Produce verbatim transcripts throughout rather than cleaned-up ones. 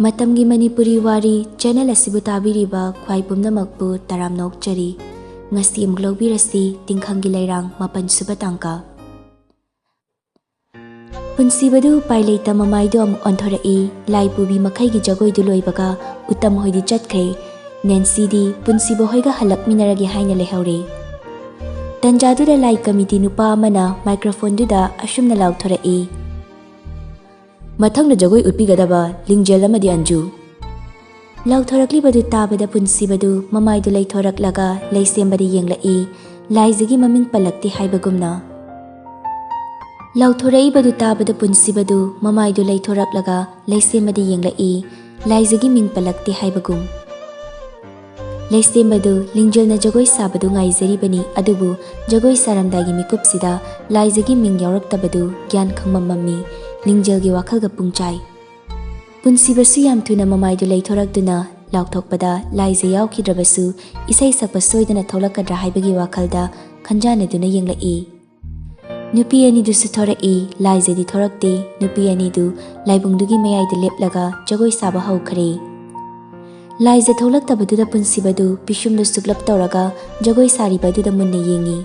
ꯃꯇꯝꯒꯤ ꯃꯅꯤꯄꯨꯔꯤ ꯋꯥꯔꯤ ꯆꯦꯅꯦꯜ ꯑꯁꯤꯕꯨ ꯇꯥꯕꯤꯔꯤꯕ ꯈ꯭ꯋꯥꯏ ꯄꯨꯝꯅꯃꯛꯄꯨ ꯇꯔꯥꯝꯅ ꯑꯣꯛꯆꯔꯤ꯫ ꯉꯁꯤ ꯑꯃꯨꯛ ꯂꯧꯕꯤꯔꯁꯤ ꯇꯤꯡꯈꯪꯒꯤ ꯂꯩꯔꯥꯡ ꯃꯥꯄꯟ ꯁꯨꯕ ꯇꯥꯡꯀꯛ꯫ ꯄꯨꯟꯁꯤꯕꯗꯨ ꯎꯄꯥꯏ ꯂꯩꯇ ꯃꯃꯥꯏꯗꯨ ꯑꯃꯨꯛ ꯑꯣꯟꯊꯣꯔꯛꯏ꯫ ꯂꯥꯏ ꯄꯨꯕꯤ ꯃꯈꯩꯒꯤ ꯖꯒꯣꯏꯗꯨ ꯂꯣꯏꯕꯒ ꯎꯇꯝ ꯍꯣꯏꯗꯤ ꯆꯠꯈ꯭ꯔꯦ꯫ ꯅꯦꯟꯁꯤꯗꯤ ꯄꯨꯟꯁꯤꯕ ꯍꯣꯏꯒ ꯍꯜꯂꯛꯃꯤꯟꯅꯔꯒꯦ ꯍꯥꯏꯅ ꯂꯩꯍꯧꯔꯦ꯫ ꯇꯟꯖꯥꯗꯨꯗ ꯂꯥꯏ ꯀꯃꯤꯇꯤ ꯅꯨꯄꯥ ꯑꯃꯅ ꯃꯥꯏꯀ꯭ꯔꯣꯐꯣꯟꯗꯨꯗ ꯑꯁꯨꯝꯅ ꯂꯥꯎꯊꯣꯔꯛꯏ, "ꯃꯊꯪꯗ ꯖꯒꯣꯏ ꯎꯠꯄꯤꯒꯗꯕ ꯂꯤꯡꯖꯦꯜ ꯑꯃꯗꯤ ꯑꯟꯖꯨ꯫" ꯂꯥꯎꯊꯣꯔꯛꯂꯤꯕꯗꯨ ꯇꯥꯕꯗ ꯄꯨꯟꯁꯤꯕꯗꯨ ꯃꯃꯥꯏꯗꯨ ꯂꯩꯊꯣꯔꯛꯂꯒ ꯂꯩꯁꯦꯝꯕꯗ ꯌꯦꯡꯂꯛꯏ, ꯂꯥꯏꯖꯒꯤ ꯃꯃꯤꯡ ꯄꯜꯂꯛꯇꯦ ꯍꯥꯏꯕꯒꯨꯝꯅ꯫ ꯂꯥꯎꯊꯣꯔꯛꯏꯕꯗꯨ ꯇꯥꯕꯗ ꯄꯨꯟꯁꯤꯕꯗꯨ ꯃꯃꯥꯏꯗꯨ ꯂꯩꯊꯣꯔꯛꯂꯒ ꯂꯩꯁꯦꯝꯕꯗ ꯌꯦꯡꯂꯛꯏ, ꯂꯥꯏꯖꯒꯤ ꯃꯤꯡ ꯄꯜꯂꯛꯇꯦ ꯍꯥꯏꯕꯒꯨꯝ꯫ ꯂꯩꯁꯦꯝꯕꯗꯨ ꯂꯤꯡꯖꯦꯜꯅ ꯖꯒꯣꯏ ꯁꯥꯕꯗꯨ ꯉꯥꯏꯖꯔꯤꯕꯅꯤ, ꯑꯗꯨꯕꯨ ꯖꯒꯣꯏ ꯁꯥꯔꯝꯗꯥꯏꯒꯤ ꯃꯤꯀꯨꯞꯁꯤꯗ ꯂꯥꯏꯖꯒꯤ ꯃꯤꯡ ꯌꯥꯎꯔꯛꯇꯕꯗꯨ ꯒ꯭ꯌꯥꯟ ꯈꯪꯃꯝ ꯃꯝꯃꯤ꯫ ꯂꯤꯡꯖꯦꯜꯒꯤ ꯋꯥꯈꯜꯒ ꯄꯨꯡꯆꯥꯏ꯫ ꯄꯨꯟꯁꯤꯕꯁꯨ ꯌꯥꯝ ꯊꯨꯅ ꯃꯃꯥꯏꯗꯨ ꯂꯩꯊꯣꯔꯛꯇꯨꯅ ꯂꯥꯎꯊꯣꯛꯄꯗ ꯂꯥꯏꯖ ꯌꯥꯎꯈꯤꯗ꯭ꯔꯕꯁꯨ ꯏꯁꯩ ꯁꯛꯄ ꯁꯣꯏꯗꯅ ꯊꯣꯛꯂꯛꯀꯗ꯭ꯔꯥ ꯍꯥꯏꯕꯒꯤ ꯋꯥꯈꯜꯗ ꯈꯟꯖꯥꯟꯅꯗꯨꯅ ꯌꯦꯡꯂꯛꯏ꯫ ꯅꯨꯄꯤ ꯑꯅꯤꯗꯨꯁꯨ ꯊꯣꯔꯛꯏ, ꯂꯥꯏꯖꯗꯤ ꯊꯣꯔꯛꯇꯦ꯫ ꯅꯨꯄꯤ ꯑꯅꯤꯗꯨ ꯂꯥꯏꯕꯨꯡꯗꯨꯒꯤ ꯃꯌꯥꯏꯗ ꯂꯦꯞꯂꯒ ꯖꯒꯣꯏ ꯁꯥꯕ ꯍꯧꯈ꯭ꯔꯦ꯫ ꯂꯥꯏꯖ ꯊꯣꯛꯂꯛꯇꯕꯗꯨꯗ ꯄꯨꯟꯁꯤꯕꯗꯨ ꯄꯤꯁꯨꯝꯗꯨ ꯁꯨꯛꯂꯞ ꯇꯧꯔꯒ ꯖꯒꯣꯏ ꯁꯥꯔꯤꯕ ꯑꯗꯨꯗ ꯃꯨꯟꯅ ꯌꯦꯡꯉꯤ꯫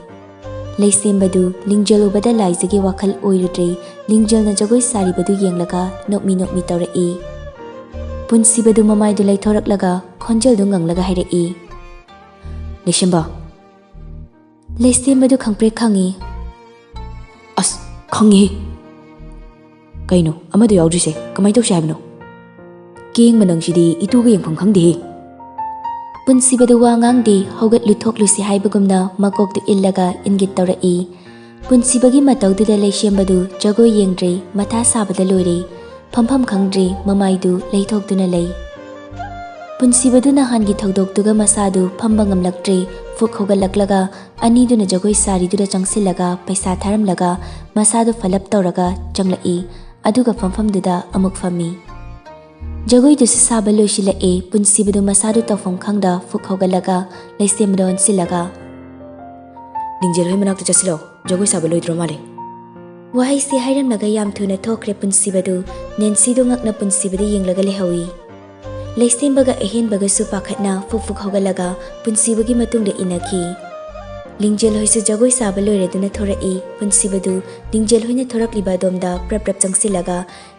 ꯂꯩꯁꯦꯝꯕꯗꯨ ꯂꯤꯡꯖꯦꯜ ꯎꯕꯗ ꯂꯥꯏꯖꯒꯤ ꯋꯥꯈꯜ ꯑꯣꯏꯔꯨꯗ꯭ꯔꯦ꯫ ꯂꯤꯡꯖꯦꯜꯅ ꯖꯒꯣꯏ ꯁꯥꯔꯤꯕꯗꯨ ꯌꯦꯡꯂꯒ ꯅꯣꯛꯃꯤ ꯅꯣꯛꯃꯤ ꯇꯧꯔꯛꯏ꯫ ꯄꯨꯟꯁꯤꯕꯗꯨ ꯃꯃꯥꯏꯗꯨ ꯂꯩꯊꯣꯔꯛꯂꯒ ꯈꯣꯟꯖꯦꯜꯗꯨ ꯉꯪꯂꯒ ꯍꯥꯏꯔꯛꯏ, "ꯂꯩꯁꯦꯝꯕ!" ꯂꯩꯁꯦꯝꯕꯗꯨ ꯈꯪꯄ꯭ꯔꯦꯛ ꯈꯪꯉꯤ꯫ "ꯑꯁ, ꯈꯪꯉꯤꯍꯦ꯫ ꯀꯩꯅꯣ, ꯑꯃꯗꯣ ꯌꯥꯎꯗ꯭ꯔꯤꯁꯦ? ꯀꯃꯥꯏ ꯇꯧꯁꯦ ꯍꯥꯏꯕꯅꯣ? ꯀꯦꯡꯕ ꯅꯪꯁꯤꯗꯤ ꯏꯇꯨꯒ ꯌꯦꯡꯐꯝ ꯈꯪꯗꯦꯍꯦ!" ꯄꯨꯟꯁꯤꯕꯗꯨ ꯋꯥ ꯉꯥꯡꯗꯦ, ꯍꯧꯒꯠꯂꯨ ꯊꯣꯛꯂꯨꯁꯤ ꯍꯥꯏꯕꯒꯨꯝꯅ ꯃꯀꯣꯛꯇꯨ ꯏꯜꯂꯒ ꯏꯪꯒꯤꯠ ꯇꯧꯔꯛꯏ꯫ ꯄꯨꯟꯁꯤꯕꯒꯤ ꯃꯇꯧꯗꯨꯗ ꯂꯩꯁꯦꯝꯕꯗꯨ ꯖꯒꯣꯏ ꯌꯦꯡꯗ꯭ꯔꯦ, ꯃꯊꯥ ꯁꯥꯕꯗ ꯂꯣꯏꯔꯦ꯫ ꯐꯝꯐꯝ ꯈꯪꯗ꯭ꯔꯦ, ꯃꯃꯥꯏꯗꯨ ꯂꯩꯊꯣꯛꯇꯨꯅ ꯂꯩ꯫ ꯄꯨꯟꯁꯤꯕꯗꯨ ꯅꯍꯥꯟꯒꯤ ꯊꯧꯗꯣꯛꯇꯨꯒ ꯃꯁꯥꯗꯨ ꯐꯝꯕ ꯉꯝꯂꯛꯇ꯭ꯔꯦ꯫ ꯐꯨꯛ ꯍꯧꯒꯠꯂꯛꯂꯒ ꯑꯅꯤꯗꯨꯅ ꯖꯒꯣꯏ ꯁꯥꯔꯤꯗꯨꯗ ꯆꯪꯁꯤꯜꯂꯒ ꯄꯩꯁꯥ ꯊꯥꯔꯝꯂꯒ ꯃꯁꯥꯗꯨ ꯐꯂꯞ ꯇꯧꯔꯒ ꯆꯪꯂꯛꯏ꯫ ꯑꯗꯨꯒ ꯐꯝꯐꯝꯗꯨꯗ ꯑꯃꯨꯛ ꯐꯝꯃꯤ꯫ ꯖꯒꯣꯏꯗꯨꯁꯨ ꯁꯥꯕ ꯂꯣꯏꯁꯤꯜꯂꯛꯑꯦ꯫ ꯄꯨꯟꯁꯤꯕꯗꯨ ꯃꯁꯥꯗꯨ ꯇꯧꯐꯝ ꯈꯪꯗ ꯐꯨꯛ ꯍꯧꯒꯠꯂꯒ ꯂꯩꯁꯦꯝꯕꯗ ꯑꯣꯟꯁꯤꯜꯂꯒ, "ꯂꯤꯡꯖꯦꯜ ꯍꯣꯏ ꯃꯅꯥꯛꯇ ꯆꯠꯁꯤꯜꯂꯣ, ꯖꯒꯣꯏ ꯁꯥꯕ ꯂꯣꯏꯗ꯭ꯔꯣ ꯃꯥꯜꯂꯦ꯫" ꯋꯥꯍꯩꯁꯤ ꯍꯥꯏꯔꯝꯂꯒ ꯌꯥꯝ ꯊꯨꯅ ꯊꯣꯛꯈ꯭ꯔꯦ꯫ ꯄꯨꯟꯁꯤꯕꯗꯨ ꯅꯦꯟꯁꯤꯗꯨ ꯉꯛꯅ ꯄꯨꯟꯁꯤꯕꯗ ꯌꯦꯡꯂꯒ ꯂꯩꯍꯧꯏ꯫ ꯂꯩꯁꯦꯝꯕꯒ ꯑꯍꯦꯟꯕꯒꯁꯨ ꯄꯥꯈꯠꯅ ꯐꯨꯛ ꯐꯨꯛ ꯍꯧꯒꯠꯂꯒ ꯄꯨꯟꯁꯤꯕꯒꯤ ꯃꯇꯨꯡꯗ ꯏꯟꯅꯈꯤ꯫ ꯂꯤꯡꯖꯦꯜ ꯍꯣꯏꯁꯨ ꯖꯒꯣꯏ ꯁꯥꯕ ꯂꯣꯏꯔꯗꯨꯅ ꯊꯣꯔꯛꯏ꯫ ꯄꯨꯟꯁꯤꯕꯗꯨ ꯂꯤꯡꯖꯦꯜ ꯍꯣꯏꯅ ꯊꯣꯔꯛꯂꯤꯕ ꯑꯗꯣꯝꯗ ꯄ꯭ꯔꯞ ꯄ꯭ꯔꯞ ꯆꯪꯁꯤꯜꯂꯒ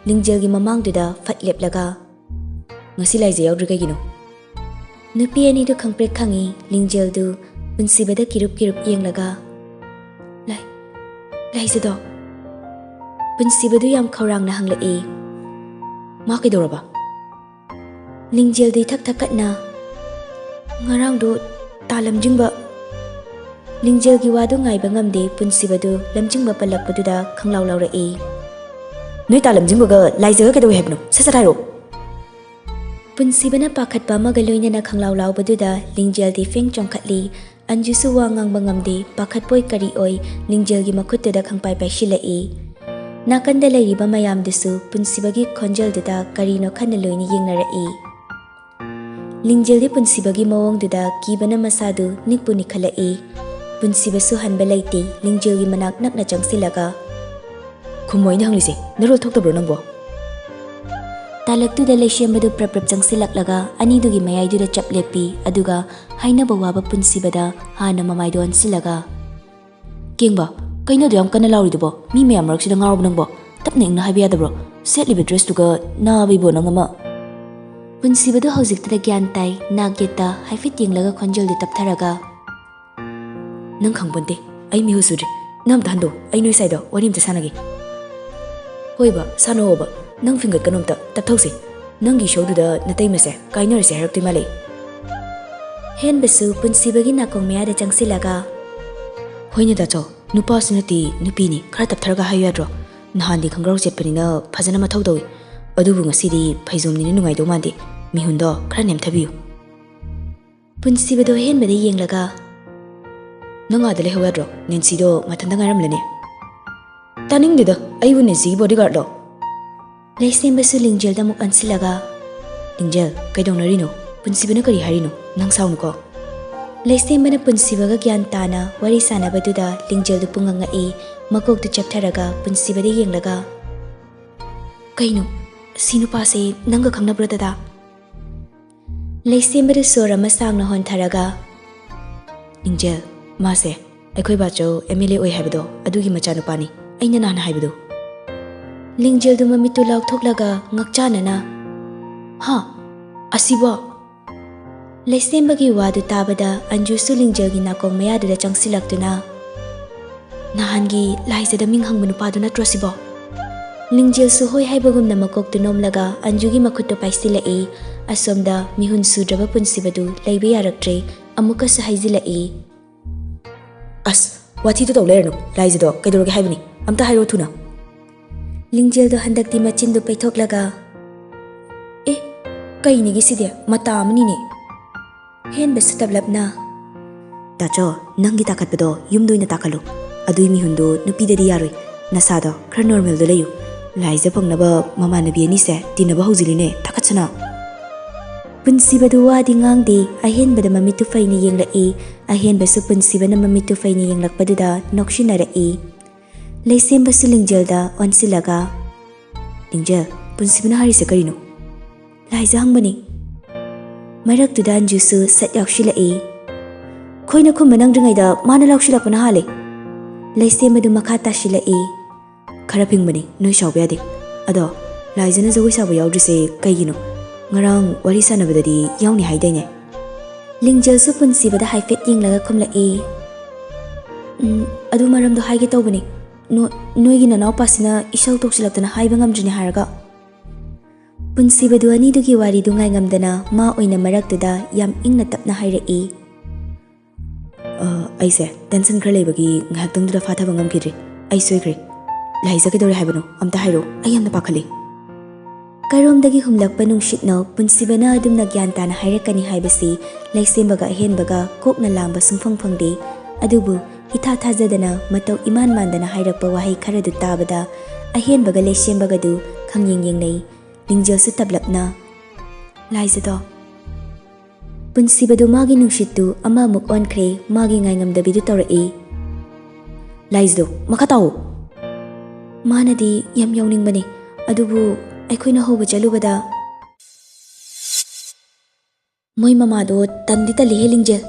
ꯂꯤꯡꯖꯦꯜꯒꯤ ꯃꯃꯥꯡꯗꯨꯗ ꯐꯠ ꯂꯦꯞꯂꯒ, "ꯉꯁꯤ ꯂꯥꯏꯖ ꯌꯥꯎꯗ꯭ꯔꯤ ꯀꯩꯒꯤꯅꯣ?" ꯅꯨꯄꯤ ꯑꯅꯤꯗꯨ ꯈꯪꯄ꯭ꯔꯦꯛ ꯈꯪꯏ꯫ ꯂꯤꯡꯖꯦꯜꯗꯨ ꯄꯨꯟꯁꯤꯕꯗ ꯀꯤꯔꯨꯞ ꯀꯤꯔꯨꯞ ꯌꯦꯡꯂꯒ, "ꯂꯥꯏ, ꯂꯥꯏꯖꯗꯣ?" ꯄꯨꯟꯁꯤꯕꯗꯨ ꯌꯥꯝ ꯈꯧꯔꯥꯡꯅ ꯍꯪꯂꯛꯏ꯫ "ꯃꯥ ꯀꯩꯗꯧꯔꯕ?" ꯂꯤꯡꯖꯦꯜꯗꯨ ꯏꯊꯛ ꯊꯛꯀꯠꯅ, "ꯉꯔꯥꯡꯗꯣ ꯇꯥ ꯂꯝꯖꯤꯡꯕ꯫" ꯂꯤꯡꯖꯦꯜꯒꯤ ꯋꯥꯗꯨ ꯉꯥꯏꯕ ꯉꯝꯗꯦ꯫ ꯄꯨꯟꯁꯤꯕꯗꯨ ꯂꯝꯖꯤꯡꯕ ꯄꯜꯂꯛꯄꯗꯨꯗ ꯈꯪꯂꯥꯎ ꯂꯥꯎꯔꯛꯏ꯫ "ꯅꯣꯏ ꯇꯥ ꯂꯝꯖꯤꯡꯕꯒ ꯂꯥꯏꯖꯒ ꯀꯩꯗꯧꯏ ꯍꯥꯏꯕꯅꯣ? ꯁꯠ ꯁꯠ ꯍꯥꯏꯔꯛꯑꯣ!" ꯄꯨꯟꯁꯤꯕꯅ ꯄꯥꯈꯠꯄ ꯑꯃꯒ ꯂꯣꯏꯅꯅ ꯈꯪꯂꯥꯎ ꯂꯥꯎꯕꯗꯨꯗ ꯂꯤꯡꯖꯦꯜꯗꯤ ꯐꯦꯡ ꯆꯣꯡꯈꯠꯂꯤ꯫ ꯑꯟꯖꯨꯁꯨ ꯋꯥ ꯉꯥꯡꯕ ꯉꯝꯗꯦ꯫ ꯄꯥꯈꯠꯄꯣꯏ ꯀꯔꯤ ꯑꯣꯏ, ꯂꯤꯡꯖꯦꯜꯒꯤ ꯃꯈꯨꯠꯇꯨꯗ ꯈꯪꯄꯥꯏ ꯄꯥꯏꯁꯤꯜꯂꯛꯏ꯫ ꯅꯥꯀꯟꯗ ꯂꯩꯔꯤꯕ ꯃꯌꯥꯝꯗꯨꯁꯨ ꯄꯨꯟꯁꯤꯕꯒꯤ ꯈꯣꯟꯖꯦꯜꯗꯨꯗ ꯀꯔꯤꯅꯣ ꯈꯟꯅ ꯂꯣꯏꯅ ꯌꯦꯡꯅꯔꯛꯏ꯫ ꯂꯤꯡꯖꯦꯜꯗꯤ ꯄꯨꯟꯁꯤꯕꯒꯤ ꯃꯑꯣꯡꯗꯨꯗ ꯀꯤꯕꯅ ꯃꯁꯥꯗꯨ ꯅꯤꯛꯄꯨ ꯅꯤꯛꯈꯠꯂꯛꯏ꯫ ꯄꯨꯟꯁꯤꯕꯁꯨ ꯍꯟꯕ ꯂꯩꯇꯦ꯫ ꯂꯤꯡꯖꯦꯜꯒꯤ ꯃꯅꯥꯛ ꯅꯛꯅ ꯆꯪꯁꯤꯜꯂꯒ, "ꯈꯨꯝꯃꯣ ꯑꯩꯅ ꯍꯪꯂꯤꯁꯦ, ꯅꯔꯣꯜ ꯊꯣꯛꯇꯕ꯭ꯔꯣ ꯅꯪꯕꯣ?" ꯇꯥꯂꯛꯇꯨꯗ ꯂꯩꯁꯦꯝꯕꯗꯨ ꯄ꯭ꯔꯞ ꯄ꯭ꯔꯞ ꯆꯪꯁꯤꯜꯂꯛꯂꯒ ꯑꯅꯤꯗꯨꯒꯤ ꯃꯌꯥꯏꯗꯨꯗ ꯆꯞ ꯂꯦꯞꯄꯤ꯫ ꯑꯗꯨꯒ ꯍꯥꯏꯅꯕ ꯋꯥꯕ ꯄꯨꯟꯁꯤꯕꯗ ꯍꯥꯟꯅ ꯃꯃꯥꯏꯗꯣ ꯑꯣꯟꯁꯤꯜꯂꯒ, "ꯀꯦꯡꯕ, ꯀꯩꯅꯣ ꯑꯗꯨ ꯌꯥꯝ ꯀꯟꯅ ꯂꯥꯎꯔꯤꯗꯨꯕꯣ? ꯃꯤ ꯃꯌꯥꯝ ꯃꯔꯛꯁꯤꯗ ꯉꯥꯎꯔꯕ ꯅꯪꯕꯣ? ꯇꯞꯅ ꯏꯪꯅ ꯍꯥꯏꯕ ꯌꯥꯗꯕ꯭ꯔꯣ? ꯁꯦꯠꯂꯤꯕ ꯗ꯭ꯔꯦꯁꯇꯨꯒ ꯅꯥꯕ ꯏꯕꯣ ꯅꯪ ꯑꯃ!" ꯄꯨꯟꯁꯤꯕꯗꯨ ꯍꯧꯖꯤꯛꯇꯗ ꯒ꯭ꯌꯥꯟ ꯇꯥꯏ꯫ ꯅꯥꯛ ꯌꯦꯠꯇ ꯍꯥꯏꯐꯦꯠ ꯌꯦꯡꯂꯒ ꯈꯣꯟꯖꯦꯜꯗꯨ ꯇꯞꯊꯔꯒ, "ꯅꯪ ꯈꯪꯄꯣꯟꯇꯦ, ꯑꯩ ꯃꯤꯍꯨꯠ ꯁꯨꯗ꯭ꯔꯤ꯫ ꯅꯪ ꯑꯝꯇ ꯍꯟꯗꯣ, ꯑꯩ ꯅꯣꯏ ꯁꯥꯏꯗꯣ ꯋꯥꯔꯤ ꯑꯝꯇ ꯁꯥꯟꯅꯒꯦ꯫" "ꯍꯣꯏꯕ, ꯁꯥꯟꯅꯧꯑꯣꯕ, ꯅꯪ ꯐꯤꯡꯒꯠꯀꯅꯣ ꯑꯝꯇ, ꯇꯞꯊꯧꯁꯦ꯫ ꯅꯪꯒꯤ ꯏꯁꯧꯗꯨꯗ ꯅꯇꯩꯃꯁꯦ ꯀꯥꯏꯅꯔꯁꯦ ꯍꯥꯏꯔꯛꯇꯣꯏ ꯃꯥꯜꯂꯦ꯫" ꯍꯦꯟꯕꯁꯨ ꯄꯨꯟꯁꯤꯕꯒꯤ ꯅꯥꯀꯣꯡ ꯃꯌꯥꯗ ꯆꯪꯁꯤꯜꯂꯒ, "ꯍꯣꯏꯅꯦ ꯗꯥꯆꯧ, ꯅꯨꯄꯥꯁꯨ ꯅꯠꯇꯦ ꯅꯨꯄꯤꯅꯤ, ꯈꯔ ꯇꯞꯊꯔꯒ ꯍꯥꯏꯌꯨ ꯌꯥꯗ꯭ꯔꯣ? ꯅꯍꯥꯟꯗꯤ ꯈꯪꯒ꯭ꯔꯥꯎ ꯆꯦꯠꯄꯅꯤꯅ ꯐꯖꯅ ꯃꯊꯧ ꯇꯧꯏ, ꯑꯗꯨꯕꯨ ꯉꯁꯤꯗꯤ ꯐꯩꯖꯣꯝꯅꯤꯅ ꯅꯨꯡꯉꯥꯏꯗꯧ ꯃꯥꯟꯗꯦ꯫ ꯃꯤꯍꯨꯟꯗꯣ ꯈꯔ ꯅꯦꯝꯊꯕꯤꯌꯨ꯫" ꯄꯨꯟꯁꯤꯕꯗꯣ ꯍꯦꯟꯕꯗ ꯌꯦꯡꯂꯒ, "ꯅꯪ ꯑꯥꯗ ꯂꯩꯍꯧ ꯌꯥꯗ꯭ꯔꯣ? ꯅꯦꯟꯁꯤꯗꯣ ꯃꯊꯟꯇ ꯉꯥꯏꯔꯝꯂꯅꯤ꯫" "ꯇꯥꯅꯤꯡꯗꯦꯗ, ꯑꯩꯕꯨ ꯅꯦꯟꯁꯤꯒꯤ ꯕꯣꯗꯤꯒꯥꯔꯗꯂꯣ?" ꯂꯩꯁꯦꯝꯕꯁꯨ ꯂꯤꯡꯖꯦꯜꯗ ꯑꯃꯨꯛ ꯑꯣꯟꯁꯤꯜꯂꯒ, "ꯂꯤꯡꯖꯦꯜ, ꯀꯩꯗꯧꯅꯔꯤꯅꯣ? ꯄꯨꯟꯁꯤꯕꯅ ꯀꯔꯤ ꯍꯥꯏꯔꯤꯅꯣ? ꯅꯪ ꯁꯥꯎꯅꯨꯀꯣ꯫" ꯂꯩꯁꯦꯝꯕꯅ ꯄꯨꯟꯁꯤꯕꯒ ꯒ꯭ꯌꯥꯟ ꯇꯥꯅ ꯋꯥꯔꯤ ꯁꯥꯟꯅꯕꯗꯨꯗ ꯂꯤꯡꯖꯦꯜꯗꯨ ꯄꯨꯡꯉꯛ ꯉꯛꯏ꯫ ꯃꯀꯣꯛꯇꯨ ꯆꯦꯞꯊꯔꯒ ꯄꯨꯟꯁꯤꯕꯗ ꯌꯦꯡꯂꯒ, "ꯀꯩꯅꯣ? ꯁꯤ ꯅꯨꯄꯥꯁꯦ ꯅꯪꯒ ꯈꯪꯅꯕ꯭ꯔꯣ, ꯗꯗꯥ?" ꯂꯩꯁꯦꯝꯕꯗ ꯁꯣꯔ ꯑꯃ ꯁꯥꯡꯅ ꯍꯣꯟꯊꯔꯒ, "ꯂꯤꯡꯖꯦꯜ, ꯃꯥꯁꯦ ꯑꯩꯈꯣꯏ ꯕꯥꯆꯧ ꯑꯦꯝ ꯑꯦꯜ ꯑꯦ ꯑꯣꯏ ꯍꯥꯏꯕꯗꯣ, ꯑꯗꯨꯒꯤ ꯃꯆꯥꯅꯨꯄꯥꯅꯤ, ꯑꯩꯅ ꯅꯍꯥꯟ ꯍꯥꯏꯕꯗꯣ꯫" ꯂꯤꯡꯖꯦꯜꯗꯨ ꯃꯃꯤꯠꯇꯨ ꯂꯥꯎꯊꯣꯛꯂꯒ ꯉꯛꯆꯥꯅꯅ, "ꯍꯥ? ꯑꯁꯤꯕꯣ?" ꯂꯩꯁꯦꯝꯕꯒꯤ ꯋꯥꯗꯨ ꯇꯥꯕꯗ ꯑꯟꯖꯨꯁꯨ ꯂꯤꯡꯖꯦꯜꯒꯤ ꯅꯥꯀꯣꯡ ꯃꯌꯥꯗꯨꯗ ꯆꯪꯁꯤꯜꯂꯛꯇꯨꯅ, "ꯅꯍꯥꯟꯒꯤ ꯂꯥꯏꯖꯗ ꯃꯤꯡ ꯍꯪꯕ ꯅꯨꯄꯥꯗꯨ ꯅꯠꯇ꯭ꯔꯣ ꯁꯤꯕꯣ?" ꯂꯤꯡꯖꯦꯜꯁꯨ ꯍꯣꯏ ꯍꯥꯏꯕꯒꯨꯝꯅ ꯃꯀꯣꯛꯇꯨ ꯅꯣꯝꯂꯒ ꯑꯟꯖꯨꯒꯤ ꯃꯈꯨꯠꯇꯨ ꯄꯥꯏꯁꯤꯜꯂꯛꯏ꯫ ꯑꯁꯣꯝꯗ ꯃꯤꯍꯨꯟ ꯁꯨꯗ꯭ꯔꯕ ꯄꯨꯟꯁꯤꯕꯗꯨ ꯂꯩꯕ ꯌꯥꯔꯛꯇ꯭ꯔꯦ, ꯑꯃꯨꯛꯀꯁꯨ ꯍꯥꯏꯖꯤꯜꯂꯛꯏ꯫ "ꯑꯁ, ꯋꯥꯊꯤꯗꯨ ꯇꯧ ꯂꯩꯔꯅꯨ, ꯂꯥꯏꯖꯗꯣ ꯀꯩꯗꯧꯔꯒꯦ ꯍꯥꯏꯕꯅꯤ? ꯑꯝꯇ ꯍꯥꯏꯔꯣ ꯊꯨꯅ꯫" ꯂꯤꯡꯖꯦꯜꯗꯣ ꯍꯟꯗꯛꯇꯤ ꯃꯆꯤꯟꯗꯨ ꯄꯩꯊꯣꯛꯂꯒ, "ꯑꯦ, ꯀꯩꯅꯤꯒꯦ ꯁꯤꯗꯤ? ꯃꯇꯥ ꯑꯃꯅꯤꯅꯦ꯫" ꯍꯦꯟꯕꯁꯨ ꯇꯞꯂꯞꯅ, "ꯇꯥꯆꯧ, ꯅꯪꯒꯤ ꯇꯥꯈꯠꯄꯗꯣ ꯌꯨꯝꯗ ꯑꯣꯏꯅ ꯇꯥꯈꯠꯂꯨ꯫ ꯑꯗꯨꯏ ꯃꯤꯍꯨꯟꯗꯣ ꯅꯨꯄꯤꯗꯗꯤ ꯌꯥꯔꯣꯏ꯫ ꯅꯁꯥꯗꯣ ꯈꯔ ꯅꯣꯔꯃꯦꯜꯗ ꯂꯩꯌꯨ꯫ ꯂꯥꯏꯖ ꯐꯪꯅꯕ ꯃꯃꯥꯟꯅꯕꯤ ꯑꯅꯤꯁꯦ ꯇꯤꯟꯅꯕ ꯍꯧꯖꯤꯜꯂꯤꯅꯦ, ꯇꯥꯈꯠꯁꯅꯥ꯫" ꯄꯨꯟꯁꯤꯕꯗꯨ ꯋꯥꯗꯤ ꯉꯥꯡꯗꯦ, ꯑꯍꯦꯟꯕꯗ ꯃꯃꯤꯠꯇꯨ ꯐꯩꯅ ꯌꯦꯡꯂꯛꯏ꯫ ꯑꯍꯦꯟꯕꯁꯨ ꯄꯨꯟꯁꯤꯕꯅ ꯃꯃꯤꯠꯇꯨ ꯐꯩꯅ ꯌꯦꯡꯂꯛꯄꯗꯨꯗ ꯅꯣꯛꯁꯤꯟꯅꯔꯛꯏ꯫ ꯂꯩꯁꯦꯝꯕꯁꯨ ꯂꯤꯡꯖꯦꯜꯗ ꯑꯣꯟꯁꯤꯜꯂꯒ, "ꯂꯤꯡꯖꯦꯜ, ꯄꯨꯟꯁꯤꯕꯅ ꯍꯥꯏꯔꯤꯁꯦ ꯀꯔꯤꯅꯣ?" "ꯂꯥꯏꯖ ꯍꯪꯕꯅꯤ꯫" ꯃꯔꯛꯇꯨꯗ ꯑꯟꯖꯨꯁꯨ ꯁꯠ ꯌꯥꯎꯁꯤꯜꯂꯛꯏ꯫ "ꯈꯣꯏꯅ ꯈꯨꯝꯕ ꯅꯪꯗ꯭ꯔꯤꯉꯩꯗ ꯃꯥꯅ ꯂꯥꯎꯁꯤꯜꯂꯛꯄꯅ ꯍꯥꯜꯂꯦ꯫" ꯂꯩꯁꯦꯝꯕꯗꯨ ꯃꯈꯥ ꯇꯥꯁꯤꯜꯂꯛꯏ꯫ "ꯈꯔ ꯐꯤꯡꯕꯅꯤ, ꯅꯣꯏ ꯁꯥꯎꯕ ꯌꯥꯗꯦ꯫ ꯑꯗꯣ ꯂꯥꯏꯖꯅ ꯖꯒꯣꯏ ꯁꯥꯕ ꯌꯥꯎꯗ꯭ꯔꯤꯁꯦ ꯀꯩꯒꯤꯅꯣ? ꯉꯔꯥꯡ ꯋꯥꯔꯤ ꯁꯥꯟꯅꯕꯗꯗꯤ ꯌꯥꯎꯅꯤ ꯍꯥꯏꯗꯥꯏꯅꯦ?" ꯂꯤꯡꯖꯦꯜꯁꯨ ꯄꯨꯟꯁꯤꯕꯗ ꯍꯥꯏꯐꯦꯠ ꯌꯦꯡꯂꯒ ꯈꯨꯝꯂꯛꯏ꯫ "ꯎꯝ, ꯑꯗꯨ ꯃꯔꯝꯗꯣ ꯍꯥꯏꯒꯦ ꯇꯧꯕꯅꯤ꯫ ꯅꯣ-, ꯅꯣꯏꯒꯤ ꯅꯅꯥꯎꯄꯥꯁꯤꯅ ꯏꯁꯧ ꯇꯧꯁꯤꯜꯂꯛꯇꯅ ꯍꯥꯏꯕ ꯉꯝꯗ꯭ꯔꯤꯅꯦ ꯍꯥꯏꯔꯒ꯫" ꯄꯨꯟꯁꯤꯕꯗꯨ ꯑꯅꯤꯗꯨꯒꯤ ꯋꯥꯔꯤꯗꯨ ꯉꯥꯏꯉꯝꯗꯅ ꯃꯥ ꯑꯣꯏꯅ ꯃꯔꯛꯇꯨꯗ ꯌꯥꯝ ꯏꯪꯅ ꯇꯞꯅ ꯍꯥꯏꯔꯛꯏ꯫ "ꯑ, ꯑꯩꯁꯦ ꯇꯦꯟꯁꯟ ꯈꯔ ꯂꯩꯕꯒꯤ ꯉꯥꯏꯍꯥꯛꯇꯪꯗꯨꯗ ꯐꯥꯊꯕ ꯉꯝꯈꯤꯗ꯭ꯔꯤ꯫ ꯑꯩ ꯁꯣꯏꯈ꯭ꯔꯦ꯫ ꯂꯥꯏꯖ ꯀꯩꯗꯧꯔꯦ ꯍꯥꯏꯕꯅꯣ? ꯑꯝꯇ ꯍꯥꯏꯔꯛꯑꯣ꯫ ꯑꯩ ꯌꯥꯝꯅ ꯄꯥꯈꯠꯂꯤ꯫" ꯀꯔꯣꯝꯗꯒꯤ ꯍꯨꯝꯂꯛꯄ ꯅꯨꯡꯁꯤꯠꯅꯣ, ꯄꯨꯟꯁꯤꯕꯅ ꯑꯗꯨꯝꯅ ꯒ꯭ꯌꯥꯟ ꯇꯥꯅ ꯍꯥꯏꯔꯛꯀꯅꯤ ꯍꯥꯏꯕꯁꯤ ꯂꯩꯁꯦꯝꯕꯒ ꯑꯍꯦꯟꯕꯒ ꯀꯣꯛꯅ ꯂꯥꯡꯕ ꯁꯨꯡꯐꯪ ꯐꯪꯗꯦ꯫ ꯑꯗꯨꯕꯨ ꯏꯊꯥ ꯊꯥꯖꯗꯅ, ꯃꯇꯧ ꯏꯃꯥꯟ ꯃꯥꯟꯗꯅ ꯍꯥꯏꯔꯛꯄ ꯋꯥꯍꯩ ꯈꯔꯗꯨ ꯇꯥꯕꯗ ꯑꯍꯦꯟꯕꯒ ꯂꯩꯁꯦꯝꯕꯒꯗꯨ ꯈꯪꯌꯦꯡ ꯌꯦꯡꯅꯩ꯫ ꯂꯤꯡꯖꯦꯜꯁꯨ ꯇꯞꯂꯞꯅ, "ꯂꯥꯏꯖꯗꯣ, ꯄꯨꯟꯁꯤꯕꯗꯨ ꯃꯥꯒꯤ ꯅꯨꯡꯁꯤꯠꯇꯨ ꯑꯃꯃꯨꯛ ꯑꯣꯟꯈ꯭ꯔꯦ, ꯃꯥꯒꯤ ꯉꯥꯏꯉꯝꯗꯕꯤꯗꯨ ꯇꯧꯔꯛꯏ꯫ "ꯂꯥꯏꯖꯗꯣ, ꯃꯈꯥ ꯇꯥꯎ!" ꯃꯥꯅꯗꯤ ꯌꯥꯝ ꯌꯥꯎꯅꯤꯡꯕꯅꯤ, ꯑꯗꯨꯕꯨ ꯑꯩꯈꯣꯏꯅ ꯍꯧꯕ ꯆꯠꯂꯨꯕꯗ, ꯃꯣꯏ ꯃꯃꯥꯗꯣ ꯇꯟꯗꯤ ꯇꯜꯂꯤꯍꯦ, ꯂꯤꯡꯖꯦꯜ꯫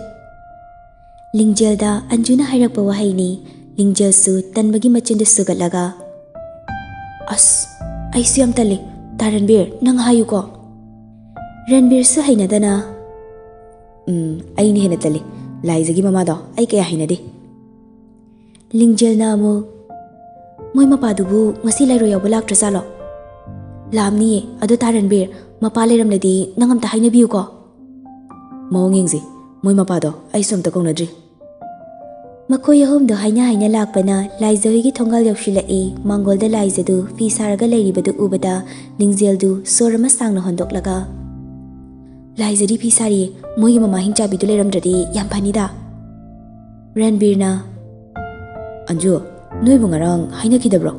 ꯂꯤꯡꯖꯦꯜꯗ ꯑꯟꯖꯨꯅ ꯍꯥꯏꯔꯛꯄ ꯋꯥꯍꯩꯅꯤ꯫ ꯂꯤꯡꯖꯦꯜꯁꯨ ꯇꯟꯕꯒꯤ ꯃꯆꯤꯟꯗꯨ ꯁꯨꯒꯠꯂꯒ, "ꯑꯁ, ꯑꯩꯁꯨ ꯌꯥꯝ ꯇꯜꯂꯤ꯫ ꯇꯥ ꯔꯟꯕꯤꯔ, ꯅꯪ ꯍꯥꯏꯌꯨꯀꯣ꯫" ꯔꯟꯕꯤꯔꯁꯨ ꯍꯩꯅꯗꯅ, "ꯎꯝ, ꯑꯩꯅ ꯍꯦꯟꯅ ꯇꯜꯂꯤ꯫ ꯂꯥꯏꯖꯒꯤ ꯃꯃꯥꯗꯣ ꯑꯩ ꯀꯌꯥ ꯍꯩꯅꯗꯦ꯫" ꯂꯤꯡꯖꯦꯜꯅ ꯑꯃꯨꯛ, "ꯃꯣꯏ ꯃꯄꯥꯗꯨꯕꯨ ꯉꯁꯤ ꯂꯩꯔꯣꯏ ꯌꯥꯎꯕ ꯂꯥꯛꯇ꯭ꯔꯖꯥꯠꯂꯣ? ꯂꯥꯛꯑꯝꯅꯤꯌꯦ꯫ ꯑꯗꯣ ꯇꯥ ꯔꯟꯕꯤꯔ, ꯃꯄꯥ ꯂꯩꯔꯝꯂꯗꯤ ꯅꯪ ꯑꯝꯇ ꯍꯥꯏꯅꯕꯤꯌꯨꯀꯣ꯫" "ꯃꯑꯣꯡ ꯌꯦꯡꯁꯤ꯫ ꯃꯣꯏ ꯃꯄꯥꯗꯣ ꯑꯩꯁꯨ ꯑꯝꯇ ꯀꯧꯅꯗ꯭ꯔꯤ꯫" ꯃꯈꯣꯏ ꯑꯍꯨꯝꯗꯣ ꯍꯥꯏꯅ ꯍꯥꯏꯅ ꯂꯥꯛꯄꯅ ꯂꯥꯏꯖꯍꯣꯏꯒꯤ ꯊꯣꯡꯒꯥꯜ ꯌꯧꯁꯤꯜꯂꯛꯏ꯫ ꯃꯥꯡꯒꯣꯜꯗ ꯂꯥꯏꯖꯗꯨ ꯐꯤ ꯁꯥꯔꯒ ꯂꯩꯔꯤꯕꯗꯨ ꯎꯕꯗ ꯂꯤꯡꯖꯦꯜꯗꯨ ꯁꯣꯔ ꯑꯃ ꯁꯥꯡꯅ ꯍꯣꯟꯗꯣꯛꯂꯒ, "ꯂꯥꯏꯖꯗꯤ ꯐꯤ ꯁꯥꯔꯤꯌꯦ꯫ ꯃꯣꯏꯒꯤ ꯃꯃꯥ ꯍꯤꯡꯆꯥꯕꯤꯗꯨ ꯂꯩꯔꯝꯗ꯭ꯔꯗꯤ ꯌꯥꯝ ꯐꯅꯤꯗ꯫" ꯔꯟꯕꯤꯔꯅ, "ꯑꯟꯖꯨ, ꯅꯣꯏꯕꯨ ꯉꯔꯥꯡ ꯍꯥꯏꯅꯈꯤꯗꯕ꯭ꯔꯣ?"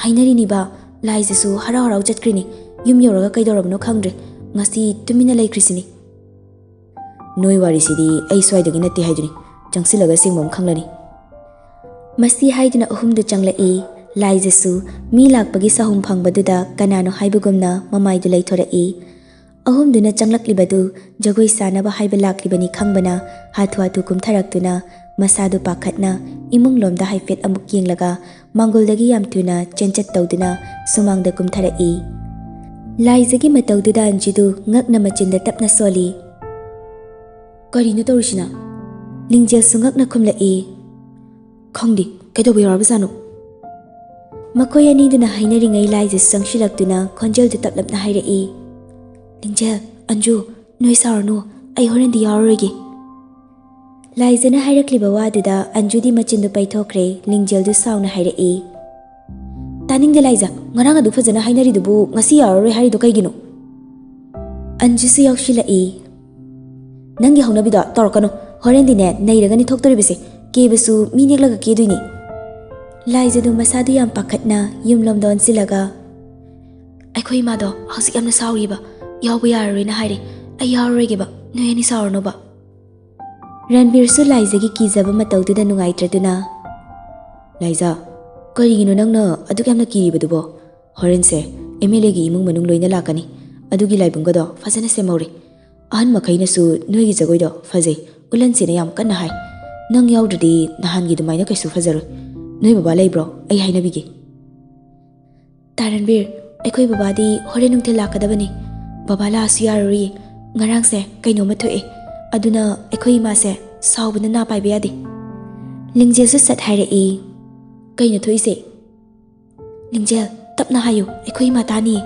"ꯍꯥꯏꯅꯔꯤꯅꯤꯕ, ꯂꯥꯏꯖꯁꯨ ꯍꯔꯥꯎ ꯍꯔꯥꯎ ꯆꯠꯈ꯭ꯔꯤꯅꯤ꯫ ꯌꯨꯝ ꯌꯧꯔꯒ ꯀꯩꯗꯧꯔꯕꯅꯣ ꯈꯪꯗ꯭ꯔꯦ꯫ ꯉꯁꯤ ꯇꯨꯃꯤꯟꯅ ꯂꯩꯈ꯭ꯔꯤꯁꯤꯅꯤ꯫" "ꯅꯣꯏ ꯋꯥꯔꯤꯁꯤꯗꯤ ꯑꯩ ꯁ꯭ꯋꯥꯏꯗꯒꯤ ꯅꯠꯇꯦ ꯍꯥꯏꯗꯨꯅꯤ꯫ ꯆꯪꯁꯤꯜꯂꯒ ꯁꯦꯡꯕ ꯑꯃ ꯈꯪꯂꯅꯤ꯫" ꯃꯁꯤ ꯍꯥꯏꯗꯨꯅ ꯑꯍꯨꯝꯗꯨ ꯆꯪꯂꯛꯏ꯫ ꯂꯥꯏꯖꯁꯨ ꯃꯤ ꯂꯥꯛꯄꯒꯤ ꯁꯥꯍꯨꯝ ꯐꯪꯕꯗꯨꯗ ꯀꯅꯥꯅꯣ ꯍꯥꯏꯕꯒꯨꯝꯅ ꯃꯃꯥꯏꯗꯨ ꯂꯩꯊꯣꯔꯛꯏ꯫ ꯑꯍꯨꯝꯗꯨꯅ ꯆꯪꯂꯛꯂꯤꯕꯗꯨ ꯖꯒꯣꯏ ꯁꯥꯅꯕ ꯍꯥꯏꯕ ꯂꯥꯛꯂꯤꯕꯅꯤ ꯈꯪꯕꯅ ꯍꯥꯊꯨ ꯍꯥꯊꯨ ꯀꯨꯝꯊꯔꯛꯇꯨꯅ ꯃꯁꯥꯗꯨ ꯄꯥꯈꯠꯅ ꯏꯃꯨꯡꯂꯣꯝꯗ ꯍꯥꯏꯐꯦꯠ ꯑꯃꯨꯛ ꯌꯦꯡꯂꯒ ꯃꯥꯡꯒꯣꯜꯗꯒꯤ ꯌꯥꯝ ꯊꯨꯅ ꯆꯦꯟꯆꯠ ꯇꯧꯗꯨꯅ ꯁꯨꯃꯥꯡꯗ ꯀꯨꯝꯊꯔꯛꯏ꯫ ꯂꯥꯏꯖꯒꯤ ꯃꯇꯧꯗꯨꯗ ꯑꯟꯖꯨꯗꯨ ꯉꯛꯅ ꯃꯆꯤꯟꯗ ꯇꯞꯅ ꯁꯣꯜꯂꯤ꯫ "ꯀꯔꯤꯅꯣ ꯇꯧꯔꯤꯁꯤꯅ?" ꯂꯤꯡꯖꯦꯜꯁꯨ ꯉꯛꯅ ꯈꯨꯝꯂꯛꯏ꯫ "ꯈꯪꯗꯦ, ꯀꯩꯗꯧꯕ ꯌꯥꯎꯔꯕꯖꯥꯠꯅꯣ?" ꯃꯈꯣꯏ ꯑꯅꯤꯗꯨꯅ ꯍꯥꯏꯅꯔꯤꯉꯩ ꯂꯥꯏꯖꯁꯨ ꯆꯪꯁꯤꯜꯂꯛꯇꯨꯅ ꯈꯣꯟꯖꯦꯜꯗꯨ ꯇꯞꯂꯞꯅ ꯍꯥꯏꯔꯛꯏ꯫ "ꯂꯤꯡꯖꯦꯜ, ꯑꯟꯖꯨ, ꯅꯣꯏ ꯁꯥꯎꯔꯅꯨ, ꯑꯩ ꯍꯣꯔꯦꯟꯗꯤ ꯌꯥꯎꯔꯔꯣꯏꯒꯦ꯫" ꯂꯥꯏꯖꯅ ꯍꯥꯏꯔꯛꯂꯤꯕ ꯋꯥꯗꯨꯗ ꯑꯟꯖꯨꯗꯤ ꯃꯆꯤꯟꯗꯨ ꯄꯩꯊꯣꯛꯈ꯭ꯔꯦ꯫ ꯂꯤꯡꯖꯦꯜꯗꯨ ꯁꯥꯎꯅ ꯍꯥꯏꯔꯛꯏ꯫ "ꯇꯥꯅꯤꯡꯗꯦ ꯂꯥꯏꯖ, ꯉꯔꯥꯡ ꯑꯗꯨ ꯐꯖꯅ ꯍꯥꯏꯅꯔꯤꯗꯨꯕꯨ ꯉꯁꯤ ꯌꯥꯎꯔꯔꯣꯏ ꯍꯥꯏꯔꯤꯗꯣ ꯀꯩꯒꯤꯅꯣ?" ꯑꯟꯖꯨꯁꯨ ꯌꯥꯎꯁꯤꯜꯂꯛꯏ꯫ "ꯅꯪꯒꯤ ꯍꯧꯅꯕꯤꯗꯣ ꯇꯧꯔꯛꯀꯅꯨ, ꯍꯣꯔꯦꯟꯗꯤꯅꯦ ꯅꯩꯔꯒꯅꯤ ꯊꯣꯛꯇꯣꯔꯤꯕꯁꯦ꯫ ꯀꯦꯕꯁꯨ ꯃꯤ ꯅꯦꯛꯂꯒ ꯀꯦꯗꯣꯏꯅꯤ꯫" ꯂꯥꯏꯖꯗꯨ ꯃꯁꯥꯗꯨ ꯌꯥꯝ ꯄꯥꯈꯠꯅ ꯌꯨꯝꯂꯣꯝꯗ ꯑꯣꯟꯁꯤꯜꯂꯒ, "ꯑꯩꯈꯣꯏ ꯏꯃꯥꯗꯣ ꯍꯧꯖꯤꯛ ꯌꯥꯝꯅ ꯁꯥꯎꯔꯤꯕ, ꯌꯥꯎꯕ ꯌꯥꯔꯔꯣꯏꯅ ꯍꯥꯏꯔꯦ꯫ ꯑꯩ ꯌꯥꯎꯔꯔꯣꯏꯒꯦꯕ, ꯅꯣꯏ ꯑꯅꯤ ꯁꯥꯎꯔꯅꯣꯕ꯫ ꯔꯟꯕꯤꯔꯁꯨ ꯂꯥꯏꯖꯒꯤ ꯀꯤꯖꯕ ꯃꯇꯧꯗꯨꯗ ꯅꯨꯡꯉꯥꯏꯇ꯭ꯔꯗꯨꯅ, "ꯂꯥꯏꯖ, ꯀꯔꯤꯒꯤꯅꯣ ꯅꯪꯅ ꯑꯗꯨꯛ ꯌꯥꯝꯅ ꯀꯤꯔꯤꯕꯗꯨꯕꯣ? ꯍꯣꯔꯦꯟꯁꯦ ꯑꯦꯝ ꯑꯦꯜ ꯑꯦꯒꯤ ꯏꯃꯨꯡ ꯃꯅꯨꯡ ꯂꯣꯏꯅ ꯂꯥꯛꯀꯅꯤ꯫ ꯑꯗꯨꯒꯤ ꯂꯥꯏꯕꯨꯡꯒꯗꯣ ꯐꯖꯅ ꯁꯦꯝꯍꯧꯔꯦ꯫ ꯑꯍꯟ ꯃꯈꯩꯅꯁꯨ ꯅꯣꯏꯒꯤ ꯖꯒꯣꯏꯗꯣ ꯐꯖꯩ, ꯎꯠꯍꯟꯁꯦꯅ ꯌꯥꯝ ꯀꯟꯅ ꯍꯥꯏ꯫ ꯅꯪ ꯌꯥꯎꯗ꯭ꯔꯗꯤ ꯅꯍꯥꯟꯒꯤ ꯑꯗꯨꯃꯥꯏꯅ ꯀꯩꯁꯨ ꯐꯖꯔꯣꯏ꯫ ꯅꯣꯏ ꯕꯕꯥ ꯂꯩꯕ꯭ꯔꯣ? ꯑꯩ ꯍꯥꯏꯅꯕꯤꯒꯦ꯫" "ꯇꯥ ꯔꯟꯕꯤꯔ, ꯑꯩꯈꯣꯏ ꯕꯕꯥꯗꯤ ꯍꯣꯔꯦꯟ ꯅꯨꯡꯊꯤꯜ ꯂꯥꯛꯀꯗꯕꯅꯤ꯫ ꯕꯕꯥ ꯂꯥꯛꯑꯁꯨ ꯌꯥꯔꯔꯣꯏꯌꯦ꯫ ꯉꯔꯥꯡꯁꯦ ꯀꯩꯅꯣꯝꯃ ꯊꯣꯛꯑꯦ꯫ ꯑꯗꯨꯅ ꯑꯩꯈꯣꯏ ꯏꯃꯥꯁꯦ ꯁꯥꯎꯕꯅ ꯅꯥ ꯄꯥꯏꯕ ꯌꯥꯗꯦ꯫" ꯂꯤꯡꯖꯦꯜꯁꯨ ꯁꯠ ꯍꯥꯏꯔꯛꯏ, "ꯀꯩꯅꯣ ꯊꯣꯛꯏꯁꯦ?" "ꯂꯤꯡꯖꯦꯜ, ꯇꯞꯅ ꯍꯥꯏꯌꯨ, ꯑꯩꯈꯣꯏ ꯏꯃꯥ ꯇꯥꯅꯤꯌꯦ꯫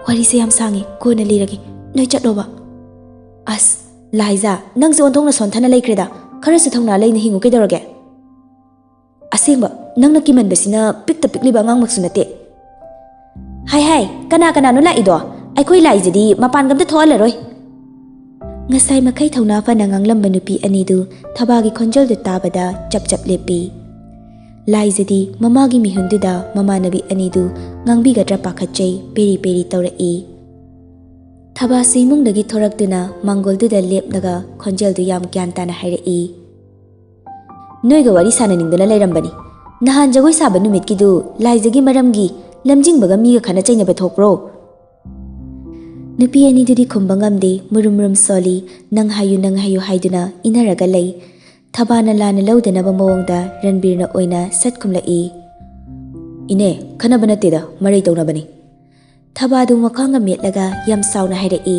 ꯋꯥꯔꯤꯁꯦ ꯌꯥꯝ ꯁꯥꯡꯉꯤ, ꯀꯣꯟꯅ ꯂꯤꯔꯒꯦ꯫ ꯅꯣꯏ ꯆꯠꯂꯣꯕ꯫" "ꯑꯁ, ꯂꯥꯏꯖ, ꯅꯪꯁꯦ ꯑꯣꯟꯊꯣꯛꯅ ꯁꯣꯟꯊꯅ ꯂꯩꯈ꯭ꯔꯦꯗ꯫ ꯈꯔꯁꯨ ꯊꯧꯅꯥ ꯂꯩꯅ ꯍꯤꯡꯉꯨ ꯀꯩꯗꯧꯔꯒꯦ?" "ꯑꯁꯦꯡꯕ, ꯅꯪꯅ ꯀꯤꯃꯟꯕꯁꯤꯅ ꯄꯤꯛꯇ ꯄꯤꯛꯂꯤꯕ ꯑꯉꯥꯡꯃꯛꯁꯨ ꯅꯠꯇꯦ꯫" "ꯍꯥꯏ ꯍꯥꯏ, ꯀꯅꯥ ꯀꯅꯥꯅꯣ ꯂꯥꯛꯏꯗꯣ? ꯑꯩꯈꯣꯏ ꯂꯥꯏꯖꯗꯤ ꯃꯄꯥꯟꯒ ꯑꯝꯇ ꯊꯣꯛꯍꯜꯂꯔꯣꯏ꯫" ꯉꯁꯥꯏ ꯃꯈꯩ ꯊꯧꯅꯥ ꯐꯅ ꯉꯥꯡꯂꯝꯕ ꯅꯨꯄꯤ ꯑꯅꯤꯗꯨ ꯊꯕꯥꯒꯤ ꯈꯣꯟꯖꯦꯜꯗꯨ ꯇꯥꯕꯗ ꯆꯞ ꯆꯞ ꯂꯦꯞꯄꯤ꯫ ꯂꯥꯏꯖꯗꯤ ꯃꯃꯥꯒꯤ ꯃꯤꯍꯨꯟꯗꯨꯗ ꯃꯃꯥꯟꯅꯕꯤ ꯑꯅꯤꯗꯨ ꯉꯥꯡꯕꯤꯒꯗ꯭ꯔꯥ ꯄꯥꯈꯠꯆꯩ, ꯄꯦꯔꯤ ꯄꯦꯔꯤ ꯇꯧꯔꯛꯏ꯫ ꯊꯕꯥꯁꯨ ꯏꯃꯨꯡꯗꯒꯤ ꯊꯣꯔꯛꯇꯨꯅ ꯃꯥꯡꯒꯣꯜꯗꯨꯗ ꯂꯦꯞꯂꯒ ꯈꯣꯟꯖꯦꯜꯗꯨ ꯌꯥꯝ ꯒ꯭ꯌꯥꯟ ꯇꯥꯅ ꯍꯥꯏꯔꯛꯏ, "ꯅꯣꯏꯒ ꯋꯥꯔꯤ ꯁꯥꯟꯅꯅꯤꯡꯗꯨꯅ ꯂꯩꯔꯝꯕꯅꯤ꯫ ꯅꯍꯥꯟ ꯖꯒꯣꯏ ꯁꯥꯕ ꯅꯨꯃꯤꯠꯀꯤꯗꯨ ꯂꯥꯏꯖꯒꯤ ꯃꯔꯝꯒꯤ ꯂꯝꯖꯤꯡꯕꯒ ꯃꯤꯒ ꯈꯠꯅ ꯆꯩꯅꯕ ꯊꯣꯛꯄ꯭ꯔꯣ?" ꯅꯨꯄꯤ ꯑꯅꯤꯗꯨꯗꯤ ꯈꯨꯝꯕ ꯉꯝꯗꯦ, ꯃꯨꯔꯨꯝ ꯃꯨꯔꯨꯝ ꯁꯣꯜꯂꯤ, "ꯅꯪ ꯍꯥꯏꯌꯨ, ꯅꯪ ꯍꯥꯏꯌꯨ" ꯍꯥꯏꯗꯨꯅ ꯏꯟꯅꯔꯒ ꯂꯩ꯫ ꯊꯕꯥꯅ ꯂꯥꯟꯅ ꯂꯧꯗꯅꯕ ꯃꯑꯣꯡꯗ ꯔꯟꯕꯤꯔꯅ ꯑꯣꯏꯅ ꯁꯠ ꯈꯨꯝꯂꯛꯏ, "ꯏꯅꯦ, ꯈꯠꯅꯕ ꯅꯠꯇꯦꯗ, ꯃꯔꯩ ꯇꯧꯅꯕꯅꯤ꯫" ꯊꯕꯥꯗꯨ ꯃꯈ꯭ꯋꯥꯡꯒ ꯃꯦꯠꯂꯒ ꯌꯥꯝ ꯁꯥꯎꯅ ꯍꯥꯏꯔꯛꯏ,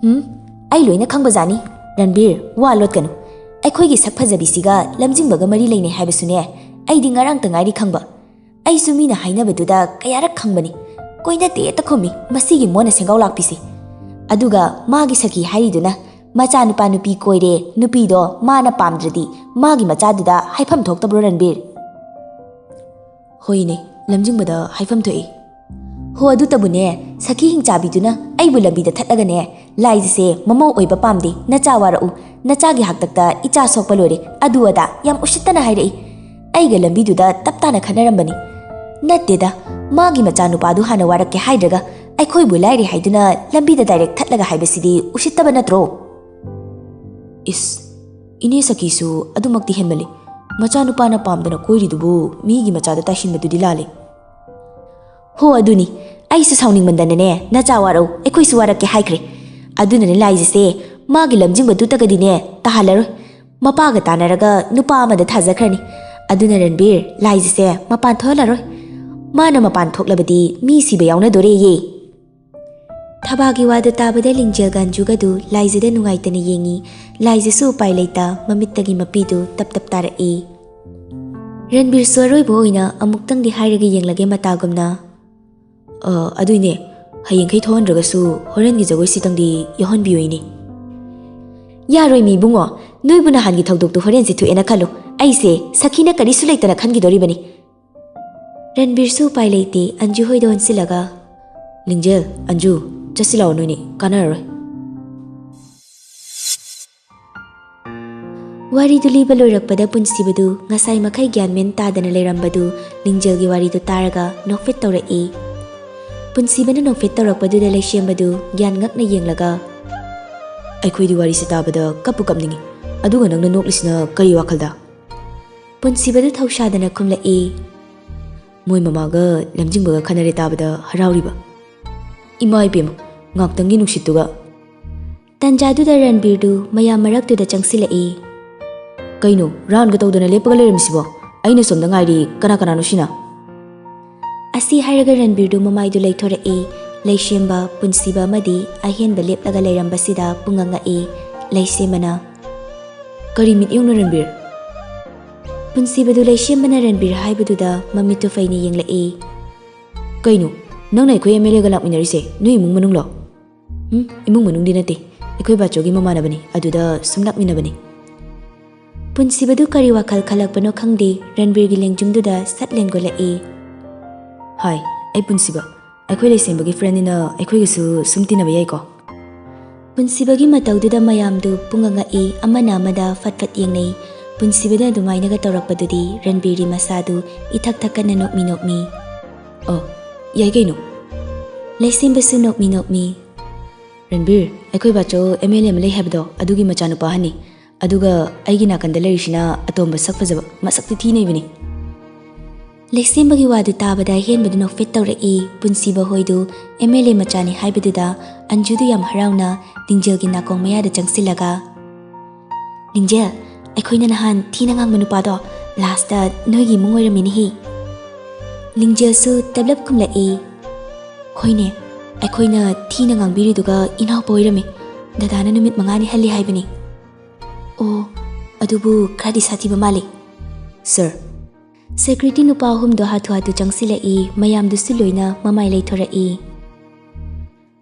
"ꯍꯨꯝ, ꯑꯩ ꯂꯣꯏꯅ ꯈꯪꯕꯖꯥꯠꯅꯤ꯫ ꯔꯟꯕꯤꯔ, ꯋꯥ ꯂꯣꯠꯀꯅꯨ꯫ ꯑꯩꯈꯣꯏꯒꯤ ꯁꯛ ꯐꯖꯕꯤꯁꯤꯒ ꯂꯝꯖꯤꯡꯕꯒ ꯃꯔꯤ ꯂꯩꯅꯩ ꯍꯥꯏꯕꯁꯨꯅꯦ, ꯑꯩꯗꯤ ꯉꯔꯥꯡꯇ ꯉꯥꯏꯔꯤ ꯈꯪꯕ꯫ ꯑꯩꯁꯨ ꯃꯤꯅ ꯍꯥꯏꯅꯕꯗꯨꯗ ꯀꯌꯥꯔꯛ ꯈꯪꯕꯅꯤ꯫ ꯀꯣꯏꯅꯗꯦ ꯍꯦꯛꯇ ꯈꯨꯝꯃꯤ ꯃꯁꯤꯒꯤ ꯃꯣꯟꯅ ꯁꯦꯡꯒꯥꯎ ꯂꯥꯛꯄꯤꯁꯤ꯫ ꯑꯗꯨꯒ ꯃꯥꯒꯤ ꯁꯈꯤ ꯍꯥꯏꯔꯤꯗꯨꯅ ꯃꯆꯥꯅꯨꯄꯥ ꯅꯨꯄꯤ ꯀꯣꯏꯔꯦ, ꯅꯨꯄꯤꯗꯣ ꯃꯥꯅ ꯄꯥꯝꯗ꯭ꯔꯗꯤ ꯃꯥꯒꯤ ꯃꯆꯥꯗꯨꯗ ꯍꯥꯏꯐꯝ ꯊꯣꯛꯇꯕ꯭ꯔꯣ ꯔꯟꯕꯤꯔ?" "ꯍꯣꯏꯅꯦ, ꯂꯝꯖꯤꯡꯕꯗ ꯍꯥꯏꯐꯝ ꯊꯣꯛꯏ꯫" "ꯍꯣ, ꯑꯗꯨꯇꯕꯨꯅꯦ, ꯁꯈꯤ ꯍꯤꯡꯆꯥꯕꯤꯗꯨꯅ ꯑꯩꯕꯨ ꯂꯝꯕꯤꯗ ꯊꯠꯂꯒꯅꯦ, 'ꯂꯥꯏꯖꯁꯦ ꯃꯃꯧ ꯑꯣꯏꯕ ꯄꯥꯝꯗꯦ, ꯅꯆꯥ ꯋꯥꯔꯛꯎ, ꯅꯆꯥꯒꯤ ꯍꯥꯛꯇꯛꯇ ꯏꯆꯥ ꯁꯣꯛꯄ ꯂꯣꯏꯔꯦ, ꯑꯗꯨ ꯑꯗꯥ ꯌꯥꯝ ꯎꯁꯤꯠꯇꯅ ꯍꯥꯏꯔꯛꯏ꯫ ꯑꯩꯒ ꯂꯝꯕꯤꯗꯨꯗ ꯇꯞ ꯇꯥꯅ ꯈꯠꯅꯔꯝꯕꯅꯤ꯫ ꯅꯠꯇꯦꯗ, ꯃꯥꯒꯤ ꯃꯆꯥꯅꯨꯄꯥꯗꯨ ꯍꯥꯟꯅ ꯋꯥꯔꯛꯀꯦ ꯍꯥꯏꯗ꯭ꯔꯒ ꯑꯩꯈꯣꯏꯕꯨ ꯂꯥꯏꯔꯤ ꯍꯥꯏꯗꯨꯅ ꯂꯝꯕꯤꯗ ꯗꯥꯏꯔꯦꯛ ꯊꯠꯂꯒ ꯍꯥꯏꯕꯁꯤꯗꯤ ꯎꯁꯤꯠꯇꯕ ꯅꯠꯇ꯭ꯔꯣ? ꯏꯁ, ꯏꯅꯦ ꯁꯈꯤꯁꯨ ꯑꯗꯨꯃꯛꯇꯤ ꯍꯦꯟꯃꯜꯂꯤ꯫ ꯃꯆꯥꯅꯨꯄꯥꯅ ꯄꯥꯝꯗꯅ ꯀꯣꯏꯔꯤꯗꯨꯕꯨ ꯃꯤꯒꯤ ꯃꯆꯥꯗ ꯇꯥꯏꯁꯤꯟꯕꯗꯨꯗꯤ ꯂꯥꯜꯂꯤ꯫ ꯍꯣ ꯑꯗꯨꯅꯤ, ꯑꯩꯁꯨ ꯁꯥꯎꯅꯤꯡꯃꯟꯗꯅꯅꯦ ꯅꯆꯥ ꯋꯥꯔꯧ, ꯑꯩꯈꯣꯏꯁꯨ ꯋꯥꯔꯛꯀꯦ ꯍꯥꯏꯈ꯭ꯔꯦ꯫ ꯑꯗꯨꯅꯅꯦ ꯂꯥꯏꯖꯁꯦ ꯃꯥꯒꯤ ꯂꯝꯖꯤꯡꯕꯗꯨꯇꯒꯗꯤꯅꯦ ꯇꯥꯍꯜꯂꯔꯣꯏ꯫ ꯃꯄꯥꯒ ꯇꯥꯟꯅꯔꯒ ꯅꯨꯄꯥ ꯑꯃꯗ ꯊꯥꯖꯈ꯭ꯔꯅꯤ꯫ ꯑꯗꯨꯅ ꯔꯟꯕꯤꯔ, ꯂꯥꯏꯖꯁꯦ ꯃꯄꯥꯟ ꯊꯣꯛꯍꯜꯂꯔꯣꯏ꯫ ꯃꯥꯅ ꯃꯄꯥꯟ ꯊꯣꯛꯂꯕꯗꯤ ꯃꯤ ꯁꯤꯕ ꯌꯥꯎꯅꯗꯣꯔꯦꯌꯦ꯫ ꯊꯕꯥꯒꯤ ꯋꯥꯗꯨ ꯇꯥꯕꯗ ꯂꯤꯡꯖꯦꯜꯒ ꯑꯟꯖꯨꯒꯗꯨ ꯂꯥꯏꯖꯗ ꯅꯨꯡꯉꯥꯏꯇꯅ ꯌꯦꯡꯉꯤ꯫ ꯂꯥꯏꯖꯁꯨ ꯎꯄꯥꯏ ꯂꯩꯇ ꯃꯃꯤꯠꯇꯒꯤ ꯃꯄꯤꯗꯨ ꯇꯞ ꯇꯞ ꯇꯥꯔꯛꯏ꯫ ꯔꯟꯕꯤꯔꯁꯨ ꯑꯔꯣꯏꯕ ꯑꯣꯏꯅ ꯑꯃꯨꯛꯇꯪꯗꯤ ꯍꯥꯏꯔꯒ ꯌꯦꯡꯂꯒꯦ ꯃꯇꯥꯒꯨꯝꯅ꯫ "ꯑ, ꯑꯗꯨꯏꯅꯦ, ꯍꯌꯦꯡꯈꯩ ꯊꯣꯛꯍꯟꯗ꯭ꯔꯒꯁꯨ ꯍꯣꯔꯦꯟꯒꯤ ꯖꯒꯣꯏꯁꯤꯇꯪꯗꯤ ꯌꯥꯎꯍꯟꯕꯤꯌꯨ ꯏꯅꯦ꯫" "ꯌꯥꯔꯣꯏ ꯃꯤ ꯏꯕꯨꯡꯉꯣ, ꯅꯣꯏꯕꯨ ꯅꯍꯥꯟꯒꯤ ꯊꯧꯗꯣꯛꯇꯨ ꯍꯣꯔꯦꯟꯁꯦ ꯊꯣꯛꯑꯦꯅ ꯈꯜꯂꯨ, ꯑꯩꯁꯦ ꯁꯈꯤꯅ ꯀꯔꯤꯁꯨ ꯂꯩꯇꯅ ꯈꯟꯈꯤꯗꯣꯔꯤꯕꯅꯤ꯫" ꯔꯟꯕꯤꯔꯁꯨ ꯎꯄꯥꯏ ꯂꯩꯇꯦ, ꯑꯟꯖꯨ ꯍꯣꯏꯗ ꯑꯣꯟꯁꯤꯜꯂꯒ, "ꯂꯤꯡꯖꯦꯜ, ꯑꯟꯖꯨ, ꯆꯠꯁꯤ ꯂꯥꯛꯑꯣ ꯅꯣꯏꯅꯤ, ꯀꯥꯟꯅꯔꯔꯣꯏ꯫" ꯋꯥꯔꯤꯗꯨ ꯂꯤꯕ ꯂꯣꯏꯔꯛꯄꯗ ꯄꯨꯟꯁꯤꯕꯗꯨ ꯉꯁꯥꯏ ꯃꯈꯩ ꯒ꯭ꯌꯥꯟ ꯃꯦꯟ ꯇꯥꯗꯅ ꯂꯩꯔꯝꯕꯗꯨ ꯂꯤꯡꯖꯦꯜꯒꯤ ꯋꯥꯔꯤꯗꯨ ꯇꯥꯔꯒ ꯅꯣꯛꯐꯦꯠ ꯇꯧꯔꯛꯏ꯫ ꯄꯨꯟꯁꯤꯕꯅ ꯅꯣꯛꯐꯦꯠ ꯇꯧꯔꯛꯄꯗꯨꯗ ꯂꯩꯁꯦꯝꯕꯗꯨ ꯒ꯭ꯌꯥꯟ ꯉꯛꯅ ꯌꯦꯡꯂꯒ, "ꯑꯩꯈꯣꯏꯗꯤ ꯋꯥꯔꯤꯁꯤ ꯇꯥꯕꯗ ꯀꯞꯄꯨ ꯀꯞꯅꯤꯡꯉꯤ, ꯑꯗꯨꯒ ꯅꯪꯅ ꯅꯣꯛꯂꯤꯁꯤꯅ ꯀꯔꯤ ꯋꯥꯈꯜꯗ?" ꯄꯨꯟꯁꯤꯕꯗꯨ ꯊꯧꯁꯥꯗꯅ ꯈꯨꯝꯂꯛꯏ꯫ "ꯃꯣꯏ ꯃꯃꯥꯒ ꯂꯝꯖꯤꯡꯕꯒ ꯈꯟꯅꯔꯦ ꯇꯥꯕꯗ ꯍꯔꯥꯎꯔꯤꯕ꯫ ꯏꯃꯥ ꯏꯕꯦꯝꯃ, ꯉꯥꯛꯇꯪꯒꯤ ꯅꯨꯡꯁꯤꯠꯇꯨꯒ꯫" ꯇꯟꯖꯥꯗꯨꯗ ꯔꯟꯕꯤꯔꯗꯨ ꯃꯌꯥꯝ ꯃꯔꯛꯇꯨꯗ ꯆꯪꯁꯤꯜꯂꯛꯏ꯫ "ꯀꯩꯅꯣ, ꯔꯥꯟꯒ ꯇꯧꯗꯅ ꯂꯦꯞꯄꯒ ꯂꯩꯔꯝꯃꯤꯁꯤꯕꯣ? ꯑꯩꯅ ꯁꯣꯝꯗ ꯉꯥꯏꯔꯤ, ꯀꯅꯥ ꯀꯅꯥꯅꯣ ꯁꯤꯅ?" ꯑꯁꯤ ꯍꯥꯏꯔꯒ ꯔꯟꯕꯤꯔꯗꯨ ꯃꯃꯥꯏꯗꯨ ꯂꯩꯊꯣꯔꯛꯏ꯫ ꯂꯩꯁꯦꯝꯕ, ꯄꯨꯟꯁꯤꯕ ꯑꯃꯗꯤ ꯑꯍꯦꯟꯕ ꯂꯦꯞꯂꯒ ꯂꯩꯔꯝꯕꯁꯤꯗ ꯄꯨꯡꯉꯛ ꯉꯛꯏ꯫ ꯂꯩꯁꯦꯝꯕꯅ, "ꯀꯔꯤ ꯃꯤꯠꯌꯦꯡꯅꯣ ꯔꯟꯕꯤꯔ?" ꯄꯨꯟꯁꯤꯕꯗꯨ ꯂꯩꯁꯦꯝꯕꯅ ꯔꯟꯕꯤꯔ ꯍꯥꯏꯕꯗꯨꯗ ꯃꯃꯤꯠꯇꯨ ꯐꯩꯅ ꯌꯦꯡꯂꯛꯏ꯫ "ꯀꯩꯅꯣ, ꯅꯪꯅ ꯑꯩꯈꯣꯏ ꯑꯦꯝ ꯑꯦꯜ ꯑꯦꯒ ꯂꯥꯛꯃꯤꯟꯅꯔꯤꯁꯦ ꯅꯣꯏ ꯏꯃꯨꯡ ꯃꯅꯨꯡꯂꯣ?" "ꯎꯝ, ꯏꯃꯨꯡ ꯃꯅꯨꯡꯗꯤ ꯅꯠꯇꯦ, ꯑꯩꯈꯣꯏ ꯕꯥꯆꯧꯒꯤ ꯃꯃꯥꯟꯅꯕꯅꯤ, ꯑꯗꯨꯗ ꯁꯨꯝ ꯂꯥꯛꯃꯤꯟꯅꯕꯅꯤ꯫" ꯄꯨꯟꯁꯤꯕꯗꯨ ꯀꯔꯤ ꯋꯥꯈꯜ ꯈꯜꯂꯛꯄꯅꯣ ꯈꯪꯗꯦ, ꯔꯟꯕꯤꯔꯒꯤ ꯂꯦꯡꯖꯨꯝꯗꯨꯗ ꯁꯠ ꯂꯦꯡꯒꯣꯠꯂꯛꯏ꯫ "ꯍꯥꯏ, ꯑꯩ ꯄꯨꯟꯁꯤꯕ, ꯑꯩꯈꯣꯏ ꯂꯩꯁꯦꯝꯕꯒꯤ ꯐ꯭ꯔꯦꯟꯅꯤꯅ ꯑꯩꯈꯣꯏꯒꯁꯨ ꯁꯨꯝ ꯇꯤꯟꯅꯕ ꯌꯥꯏꯀꯣ?" ꯄꯨꯟꯁꯤꯕꯒꯤ ꯃꯇꯧꯗꯨꯗ ꯃꯌꯥꯝꯗꯨ ꯄꯨꯡꯉꯛ ꯉꯛꯏ, ꯑꯃꯅ ꯑꯃꯗ ꯐꯠ ꯐꯠ ꯌꯦꯡꯅꯩ꯫ ꯄꯨꯟꯁꯤꯕꯅ ꯑꯗꯨꯃꯥꯏꯅꯒ ꯇꯧꯔꯛꯄꯗꯨꯗꯤ ꯔꯟꯕꯤꯔꯒꯤ ꯃꯁꯥꯗꯨ ꯏꯊꯛ ꯊꯛꯀꯠꯅ ꯅꯣꯛꯃꯤ ꯅꯣꯛꯃꯤ꯫ "ꯑꯣ, ꯌꯥꯏ ꯀꯩꯅꯣ꯫" ꯂꯩꯁꯦꯝꯕꯁꯨ ꯅꯣꯛꯃꯤ ꯅꯣꯛꯃꯤ꯫ "ꯔꯟꯕꯤꯔ, ꯑꯩꯈꯣꯏ ꯕꯥꯆꯧ ꯑꯦꯝ ꯑꯦꯜ ꯑꯦ ꯑꯃ ꯂꯩ ꯍꯥꯏꯕꯗꯣ, ꯑꯗꯨꯒꯤ ꯃꯆꯥꯅꯨꯄꯥ ꯑꯍꯟꯅꯤ꯫ ꯑꯗꯨꯒ ꯑꯩꯒꯤ ꯅꯥꯀꯟꯗ ꯂꯩꯔꯤꯁꯤꯅ ꯑꯇꯣꯝꯕ ꯁꯛ ꯐꯖꯕ, ꯃꯁꯛꯇꯤ ꯊꯤꯅ ꯏꯕꯅꯤ꯫" ꯂꯩꯁꯦꯝꯕꯒꯤ ꯋꯥꯗꯨ ꯇꯥꯕꯗ ꯑꯍꯦꯟꯕꯗꯨ ꯅꯣꯛꯐꯦꯠ ꯇꯧꯔꯛꯏ꯫ ꯄꯨꯟꯁꯤꯕ ꯍꯣꯏꯗꯨ ꯑꯦꯝ ꯑꯦꯜ ꯑꯦ ꯃꯆꯥꯅꯤ ꯍꯥꯏꯕꯗꯨꯗ ꯑꯟꯖꯨꯗꯨ ꯌꯥꯝ ꯍꯔꯥꯎꯅ ꯂꯤꯡꯖꯦꯜꯒꯤ ꯅꯥꯀꯣꯡ ꯃꯌꯥꯗ ꯆꯪꯁꯤꯜꯂꯒ, "ꯂꯤꯡꯖꯦꯜ, ꯑꯩꯈꯣꯏꯅ ꯅꯍꯥꯟ ꯊꯤꯅ ꯉꯥꯡꯕ ꯅꯨꯄꯥꯗꯣ ꯂꯥꯁꯇ ꯅꯣꯏꯒꯤ ꯏꯃꯨꯡ ꯑꯣꯏꯔꯝꯃꯤꯅꯦꯍꯦ꯫" ꯂꯤꯡꯖꯦꯜꯁꯨ ꯇꯞꯂꯞ ꯈꯨꯝꯂꯛꯏ, "ꯍꯣꯏꯅꯦ, ꯑꯩꯈꯣꯏꯅ ꯊꯤꯅ ꯉꯥꯡꯕꯤꯔꯤꯗꯨꯒ ꯏꯅꯥꯎꯄꯥ ꯑꯣꯏꯔꯝꯃꯤ꯫ ꯗꯗꯥꯅ ꯅꯨꯃꯤꯠ ꯃꯉꯥꯅꯤ ꯍꯜꯂꯤ ꯍꯥꯏꯕꯅꯤ꯫" "ꯑꯣ, ꯑꯗꯨꯕꯨ ꯈꯔꯗꯤ ꯁꯥꯊꯤꯕ ꯃꯥꯜꯂꯤ, ꯁꯥꯔ꯫" ꯁꯦꯀ꯭ꯌꯨꯔꯤꯇꯤ ꯅꯨꯄꯥ ꯑꯍꯨꯝꯗꯣ ꯍꯥꯊꯨ ꯍꯥꯊꯨ ꯆꯪꯁꯤꯜꯂꯛꯏ, ꯃꯌꯥꯝꯗꯨꯁꯨ ꯂꯣꯏꯅ ꯃꯃꯥꯏ ꯂꯩꯊꯣꯔꯛꯏ꯫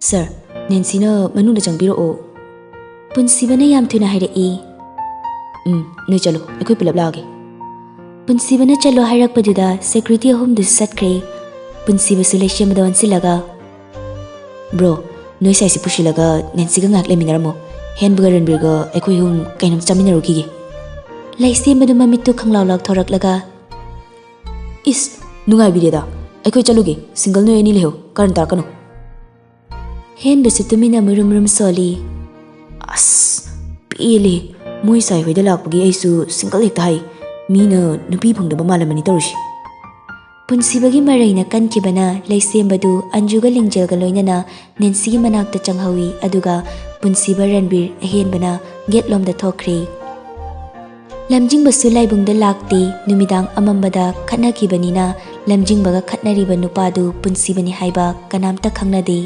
"ꯁꯥꯔ, ꯅꯦꯟꯁꯤꯅ ꯃꯅꯨꯡꯗ ꯆꯪꯕꯤꯔꯛꯑꯣ꯫" ꯄꯨꯟꯁꯤꯕꯅ ꯌꯥꯝ ꯊꯨꯅ ꯍꯥꯏꯔꯛꯏ꯫ "ꯎꯝ, ꯅꯣꯏ ꯆꯠꯂꯣ, ꯑꯩꯈꯣꯏ ꯄꯨꯂꯞ ꯂꯥꯛꯑꯒꯦ꯫" ꯄꯨꯟꯁꯤꯕꯅ ꯆꯠꯂꯣ ꯍꯥꯏꯔꯛꯄꯗꯨꯗ ꯁꯦꯀ꯭ꯌꯨꯔꯤꯇꯤ ꯑꯍꯨꯝꯗꯨꯁꯨ ꯆꯠꯈ꯭ꯔꯦ꯫ ꯄꯨꯟꯁꯤꯕꯁꯨ ꯂꯩꯁꯦꯝꯕꯗ ꯑꯣꯟꯁꯤꯜꯂꯒ, "ꯕ꯭ꯔꯣ, ꯅꯣꯏ ꯁꯥꯏꯁꯤ ꯄꯨꯁꯤꯜꯂꯒ ꯅꯦꯟꯁꯤꯒ ꯉꯥꯏꯍꯥꯛ ꯂꯩꯃꯤꯟꯅꯔꯝꯃꯣ꯫ ꯍꯦꯟꯕꯒ ꯔꯟꯕꯤꯔꯒ ꯑꯩꯈꯣꯏ ꯑꯍꯨꯝ ꯀꯩꯅꯣꯝ ꯆꯥꯃꯤꯟꯅꯔꯨꯈꯤꯒꯦ꯫" ꯂꯩꯁꯦꯝꯕꯗꯨ ꯃꯃꯤꯠꯇꯨ ꯈꯪꯂꯥꯎ ꯂꯥꯎꯊꯣꯔꯛꯂꯒ, "ꯏꯁ, ꯅꯨꯡꯉꯥꯏꯕꯤꯔꯦꯗ꯫ ꯑꯩꯈꯣꯏ ꯆꯠꯂꯨꯒꯦ, ꯁꯤꯡꯒꯜ ꯅꯣꯏ ꯑꯅꯤ ꯂꯩꯍꯧ, ꯀꯔꯟ ꯇꯥꯔꯛꯀꯅꯨ꯫" ꯍꯦꯟꯕꯁꯨ ꯇꯨꯃꯤꯟꯅ ꯃꯨꯔꯨꯝ ꯃꯨꯔꯨꯝ ꯁꯣꯜꯂꯤ꯫ "ꯑꯁ, ꯄꯦꯜꯂꯦ꯫ ꯃꯣꯏ ꯁꯥꯏ ꯍꯣꯏꯗ ꯂꯥꯛꯄꯒꯤ ꯑꯩꯁꯨ ꯁꯤꯡꯒꯜ ꯍꯦꯛꯇ ꯍꯥꯏ꯫ ꯃꯤꯅ ꯅꯨꯄꯤ ꯐꯪꯗꯕ ꯃꯥꯜꯂꯝꯃꯅꯤ ꯇꯧꯔꯤꯁꯤ꯫" ꯄꯨꯟꯁꯤꯕꯒꯤ ꯃꯔꯩꯅ ꯀꯟꯈꯤꯕꯅ ꯂꯩꯁꯦꯝꯕꯗꯨ ꯑꯟꯖꯨꯒ ꯂꯤꯡꯖꯦꯜꯒ ꯂꯣꯏꯅꯅ ꯅꯦꯟꯁꯤꯒꯤ ꯃꯅꯥꯛꯇ ꯆꯪꯍꯧꯏ, ꯑꯗꯨꯒ ꯄꯨꯟꯁꯤꯕ, ꯔꯟꯕꯤꯔ, ꯑꯍꯦꯟꯕꯅ ꯒꯦꯠꯂꯣꯝꯗ ꯊꯣꯛꯈ꯭ꯔꯦ꯫ ꯂꯝꯖꯤꯡꯕꯁꯨ ꯂꯥꯏꯕꯨꯡꯗ ꯂꯥꯛꯇꯦ꯫ ꯅꯨꯃꯤꯗꯥꯡ ꯑꯃꯝꯕꯗ ꯈꯠꯅꯈꯤꯕꯅꯤꯅ ꯂꯝꯖꯤꯡꯕꯒ ꯈꯠꯅꯔꯤꯕ ꯅꯨꯄꯥꯗꯨ ꯄꯨꯟꯁꯤꯕꯅꯤ ꯍꯥꯏꯕ ꯀꯅꯥꯝꯇ ꯈꯪꯅꯗꯦ꯫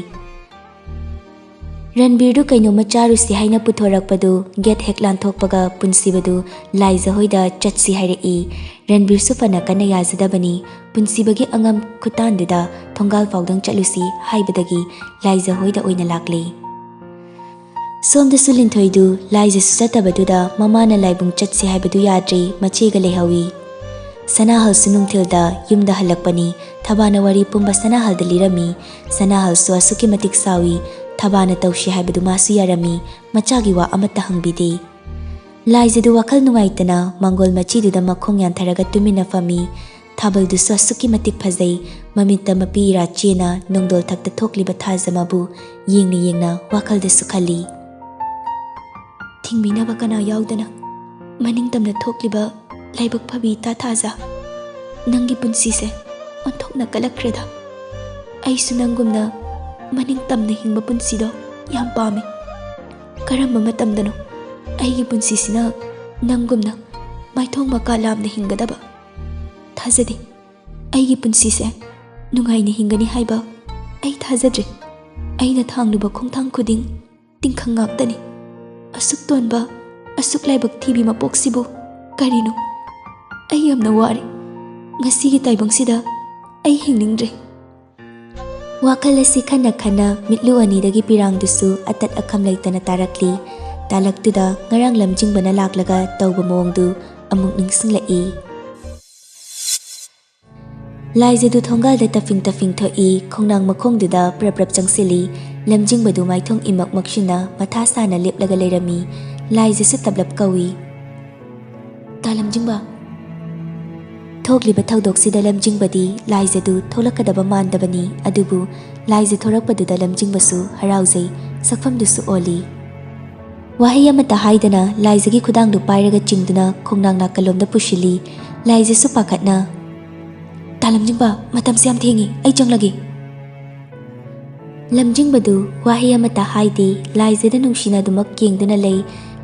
ꯔꯟꯕꯤꯔꯗꯨ ꯀꯩꯅꯣꯝꯃ ꯆꯥꯔꯨꯁꯤ ꯍꯥꯏꯅ ꯄꯨꯊꯣꯔꯛꯄꯗꯨ ꯒꯦꯠ ꯍꯦꯛ ꯂꯥꯟꯊꯣꯛꯄꯒ ꯄꯨꯟꯁꯤꯕꯗꯨ ꯂꯥꯏꯖ ꯍꯣꯏꯗ ꯆꯠꯁꯤ ꯍꯥꯏꯔꯛꯏ꯫ ꯔꯟꯕꯤꯔꯁꯨ ꯐꯅ ꯀꯟꯅ ꯌꯥꯖꯗꯕꯅꯤ꯫ ꯄꯨꯟꯁꯤꯕꯒꯤ ꯑꯉꯝ ꯈꯨꯇꯥꯟꯗꯨꯗ ꯊꯣꯡꯒꯥꯜ ꯐꯥꯎꯗꯪ ꯆꯠꯂꯨꯁꯤ ꯍꯥꯏꯕꯗꯒꯤ ꯂꯥꯏꯖ ꯍꯣꯏꯗ ꯑꯣꯏꯅ ꯂꯥꯛꯂꯦ꯫ ꯁꯣꯝꯗꯁꯨ ꯂꯤꯟꯊꯣꯏꯗꯨ ꯂꯥꯏꯖꯁꯨ ꯆꯠꯇꯕꯗꯨꯗ ꯃꯃꯥꯅ ꯂꯥꯏꯕꯨꯡ ꯆꯠꯁꯤ ꯍꯥꯏꯕꯗꯨ ꯌꯥꯗ꯭ꯔꯦ, ꯃꯆꯦꯒ ꯂꯩꯍꯧꯏ꯫ ꯁꯅꯥꯍꯜꯁꯨ ꯅꯨꯡꯊꯤꯜꯗ ꯌꯨꯝꯗ ꯍꯜꯂꯛꯄꯅꯤ꯫ ꯊꯕꯥꯅ ꯋꯥꯔꯤ ꯄꯨꯝꯕ ꯁꯅꯥꯍꯜꯗ ꯂꯤꯔꯝꯃꯤ꯫ ꯁꯅꯥꯍꯜꯁꯨ ꯑꯁꯨꯛꯀꯤ ꯃꯇꯤꯛ ꯁꯥꯎꯏ꯫ ꯊꯕꯥꯅ ꯇꯧꯁꯤ ꯍꯥꯏꯕꯗꯨ ꯃꯥꯁꯨ ꯌꯥꯔꯝꯃꯤ꯫ ꯃꯆꯥꯒꯤ ꯋꯥ ꯑꯃꯠꯇ ꯍꯪꯕꯤꯗꯦ꯫ ꯂꯥꯏꯖꯗꯨ ꯋꯥꯈꯜ ꯅꯨꯡꯉꯥꯏꯇꯅ ꯃꯥꯡꯒꯣꯜ ꯃꯆꯤꯗꯨꯗ ꯃꯈꯣꯡ ꯌꯥꯟꯊꯔꯒ ꯇꯨꯃꯤꯟꯅ ꯐꯝꯃꯤ꯫ ꯊꯥꯕꯜꯗꯨꯁꯨ ꯑꯁꯨꯛꯀꯤ ꯃꯇꯤꯛ ꯐꯖꯩ꯫ ꯃꯃꯤꯠꯇ ꯃꯄꯤ ꯏꯔꯥ ꯆꯦꯅ ꯅꯣꯡꯗꯣꯜ ꯊꯛꯇ ꯊꯣꯛꯂꯤꯕ ꯊꯥꯖꯃꯕꯨ ꯌꯦꯡꯅ ꯌꯦꯡꯅ ꯋꯥꯈꯜꯗꯁꯨ ꯈꯜꯂꯤ꯫ "ꯊꯤꯡꯕꯤꯅꯕ ꯀꯅꯥ ꯌꯥꯎꯗꯅ ꯃꯅꯤꯡ ꯇꯝꯅ ꯊꯣꯛꯂꯤꯕ ꯂꯥꯏꯕꯛ ꯐꯕꯤ ꯏꯇꯥ ꯊꯥꯖ, ꯅꯪꯒꯤ ꯄꯨꯟꯁꯤꯁꯦ ꯑꯣꯟꯊꯣꯛꯅ ꯀꯜꯂꯛꯈ꯭ꯔꯦꯗ꯫ ꯑꯩꯁꯨ ꯅꯪꯒꯨꯝꯅ ꯃꯅꯤꯡ ꯇꯝꯅ ꯍꯤꯡꯕ ꯄꯨꯟꯁꯤꯗꯣ ꯌꯥꯝ ꯄꯥꯝꯃꯤ꯫ ꯀꯔꯝꯕ ꯃꯇꯝꯗꯅꯣ ꯑꯩꯒꯤ ꯄꯨꯟꯁꯤꯁꯤꯅ ꯅꯪꯒꯨꯝꯅ ꯃꯥꯏꯊꯣꯡ ꯃꯀꯥ ꯂꯥꯝꯅ ꯍꯤꯡꯒꯗꯕ? ꯊꯥꯖꯗꯦ꯫ ꯑꯩꯒꯤ ꯄꯨꯟꯁꯤꯁꯦ ꯅꯨꯡꯉꯥꯏꯅ ꯍꯤꯡꯒꯅꯤ ꯍꯥꯏꯕ ꯑꯩ ꯊꯥꯖꯗ꯭ꯔꯦ꯫ ꯑꯩꯅ ꯊꯥꯡꯂꯨꯕ ꯈꯣꯡꯊꯥꯡ ꯈꯨꯗꯤꯡ ꯇꯤꯡꯈꯪ ꯉꯥꯛꯇꯅꯤ꯫ ꯑꯁꯨꯛ ꯇꯣꯟꯕ, ꯑꯁꯨꯛ ꯂꯥꯏꯕꯛ ꯊꯤꯕꯤ ꯃꯄꯣꯛꯁꯤꯕꯨ ꯀꯔꯤꯅꯣ? ꯑꯩ ꯌꯥꯝꯅ ꯋꯥꯔꯦ꯫ ꯉꯁꯤꯒꯤ ꯇꯥꯏꯕꯪꯁꯤꯗ ꯑꯩ ꯍꯤꯡꯅꯤꯡꯗ꯭ꯔꯦ꯫" ꯋꯥꯈꯜ ꯑꯁꯤ ꯈꯟꯅ ꯈꯟꯅ ꯃꯤꯠꯂꯨ ꯑꯅꯤꯗꯒꯤ ꯄꯤꯔꯥꯡꯗꯨꯁꯨ ꯑꯇꯠ ꯑꯈꯝ ꯂꯩꯇꯅ ꯇꯥꯔꯛꯂꯤ꯫ ꯇꯥꯂꯛꯇꯨꯗ ꯉꯔꯥꯡ ꯂꯝꯖꯤꯡꯕꯅ ꯂꯥꯛꯂꯒ ꯇꯧꯕ ꯃꯑꯣꯡꯗꯨ ꯑꯃꯨꯛ ꯅꯤꯡꯁꯤꯡꯂꯛꯏ꯫ ꯂꯥꯏꯖꯗꯨ ꯊꯣꯡꯒꯥꯜꯗ ꯇꯐꯤꯡ ꯇꯐꯤꯡ ꯊꯣꯛꯏ꯫ ꯈꯣꯡꯅꯥꯡ ꯃꯈꯣꯡꯗꯨꯗ ꯄ꯭ꯔꯞ ꯄ꯭ꯔꯞ ꯆꯪꯁꯤꯜꯂꯤ꯫ ꯂꯝꯖꯤꯡꯕꯗꯨ ꯃꯥꯏꯊꯣꯡ ꯏꯃꯛ ꯃꯛꯁꯤꯟꯅ ꯃꯊꯥ ꯁꯥꯅ ꯂꯦꯞꯂꯒ ꯂꯩꯔꯝꯃꯤ꯫ ꯂꯥꯏꯖꯁꯨ ꯇꯞꯂꯞ ꯀꯧꯏ꯫ "ꯇꯥ ꯂꯝꯖꯤꯡꯕ!" ꯊꯣꯛꯂꯤꯕ ꯊꯧꯗꯣꯛꯁꯤꯗ ꯂꯝꯖꯤꯡꯕꯗꯤ ꯂꯥꯏꯖꯗꯨ ꯊꯣꯛꯂꯛꯀꯗꯕ ꯃꯥꯟꯗꯕꯅꯤ꯫ ꯑꯗꯨꯕꯨ ꯂꯥꯏꯖ ꯊꯣꯔꯛꯄꯗꯨꯗ ꯂꯝꯖꯤꯡꯕꯁꯨ ꯍꯔꯥꯎꯖꯩ, ꯁꯛꯐꯝꯗꯨꯁꯨ ꯑꯣꯜꯂꯤ꯫ ꯋꯥꯍꯩ ꯑꯃꯠꯇ ꯍꯥꯏꯗꯅ ꯂꯥꯏꯖꯒꯤ ꯈꯨꯗꯥꯡꯗꯨ ꯄꯥꯏꯔꯒ ꯆꯤꯡꯗꯨꯅ ꯈꯣꯡꯅꯥꯡ ꯅꯥꯀꯜꯂꯣꯝꯗ ꯄꯨꯁꯤꯜꯂꯤ꯫ ꯂꯥꯏꯖꯁꯨ ꯄꯥꯈꯠꯅ, "ꯇꯥ ꯂꯝꯖꯤꯡꯕ, ꯃꯇꯝꯁꯦ ꯌꯥꯝ ꯊꯦꯡꯉꯤ, ꯑꯩ ꯆꯪꯂꯒꯦ꯫" ꯂꯝꯖꯤꯡꯕꯗꯨ ꯋꯥꯍꯩ ꯑꯃꯠꯇ ꯍꯥꯏꯗꯦ꯫ ꯂꯥꯏꯖꯗ ꯅꯨꯡꯁꯤꯅ ꯑꯗꯨꯃꯛ ꯌꯦꯡꯗꯨꯅ ꯂꯩ꯫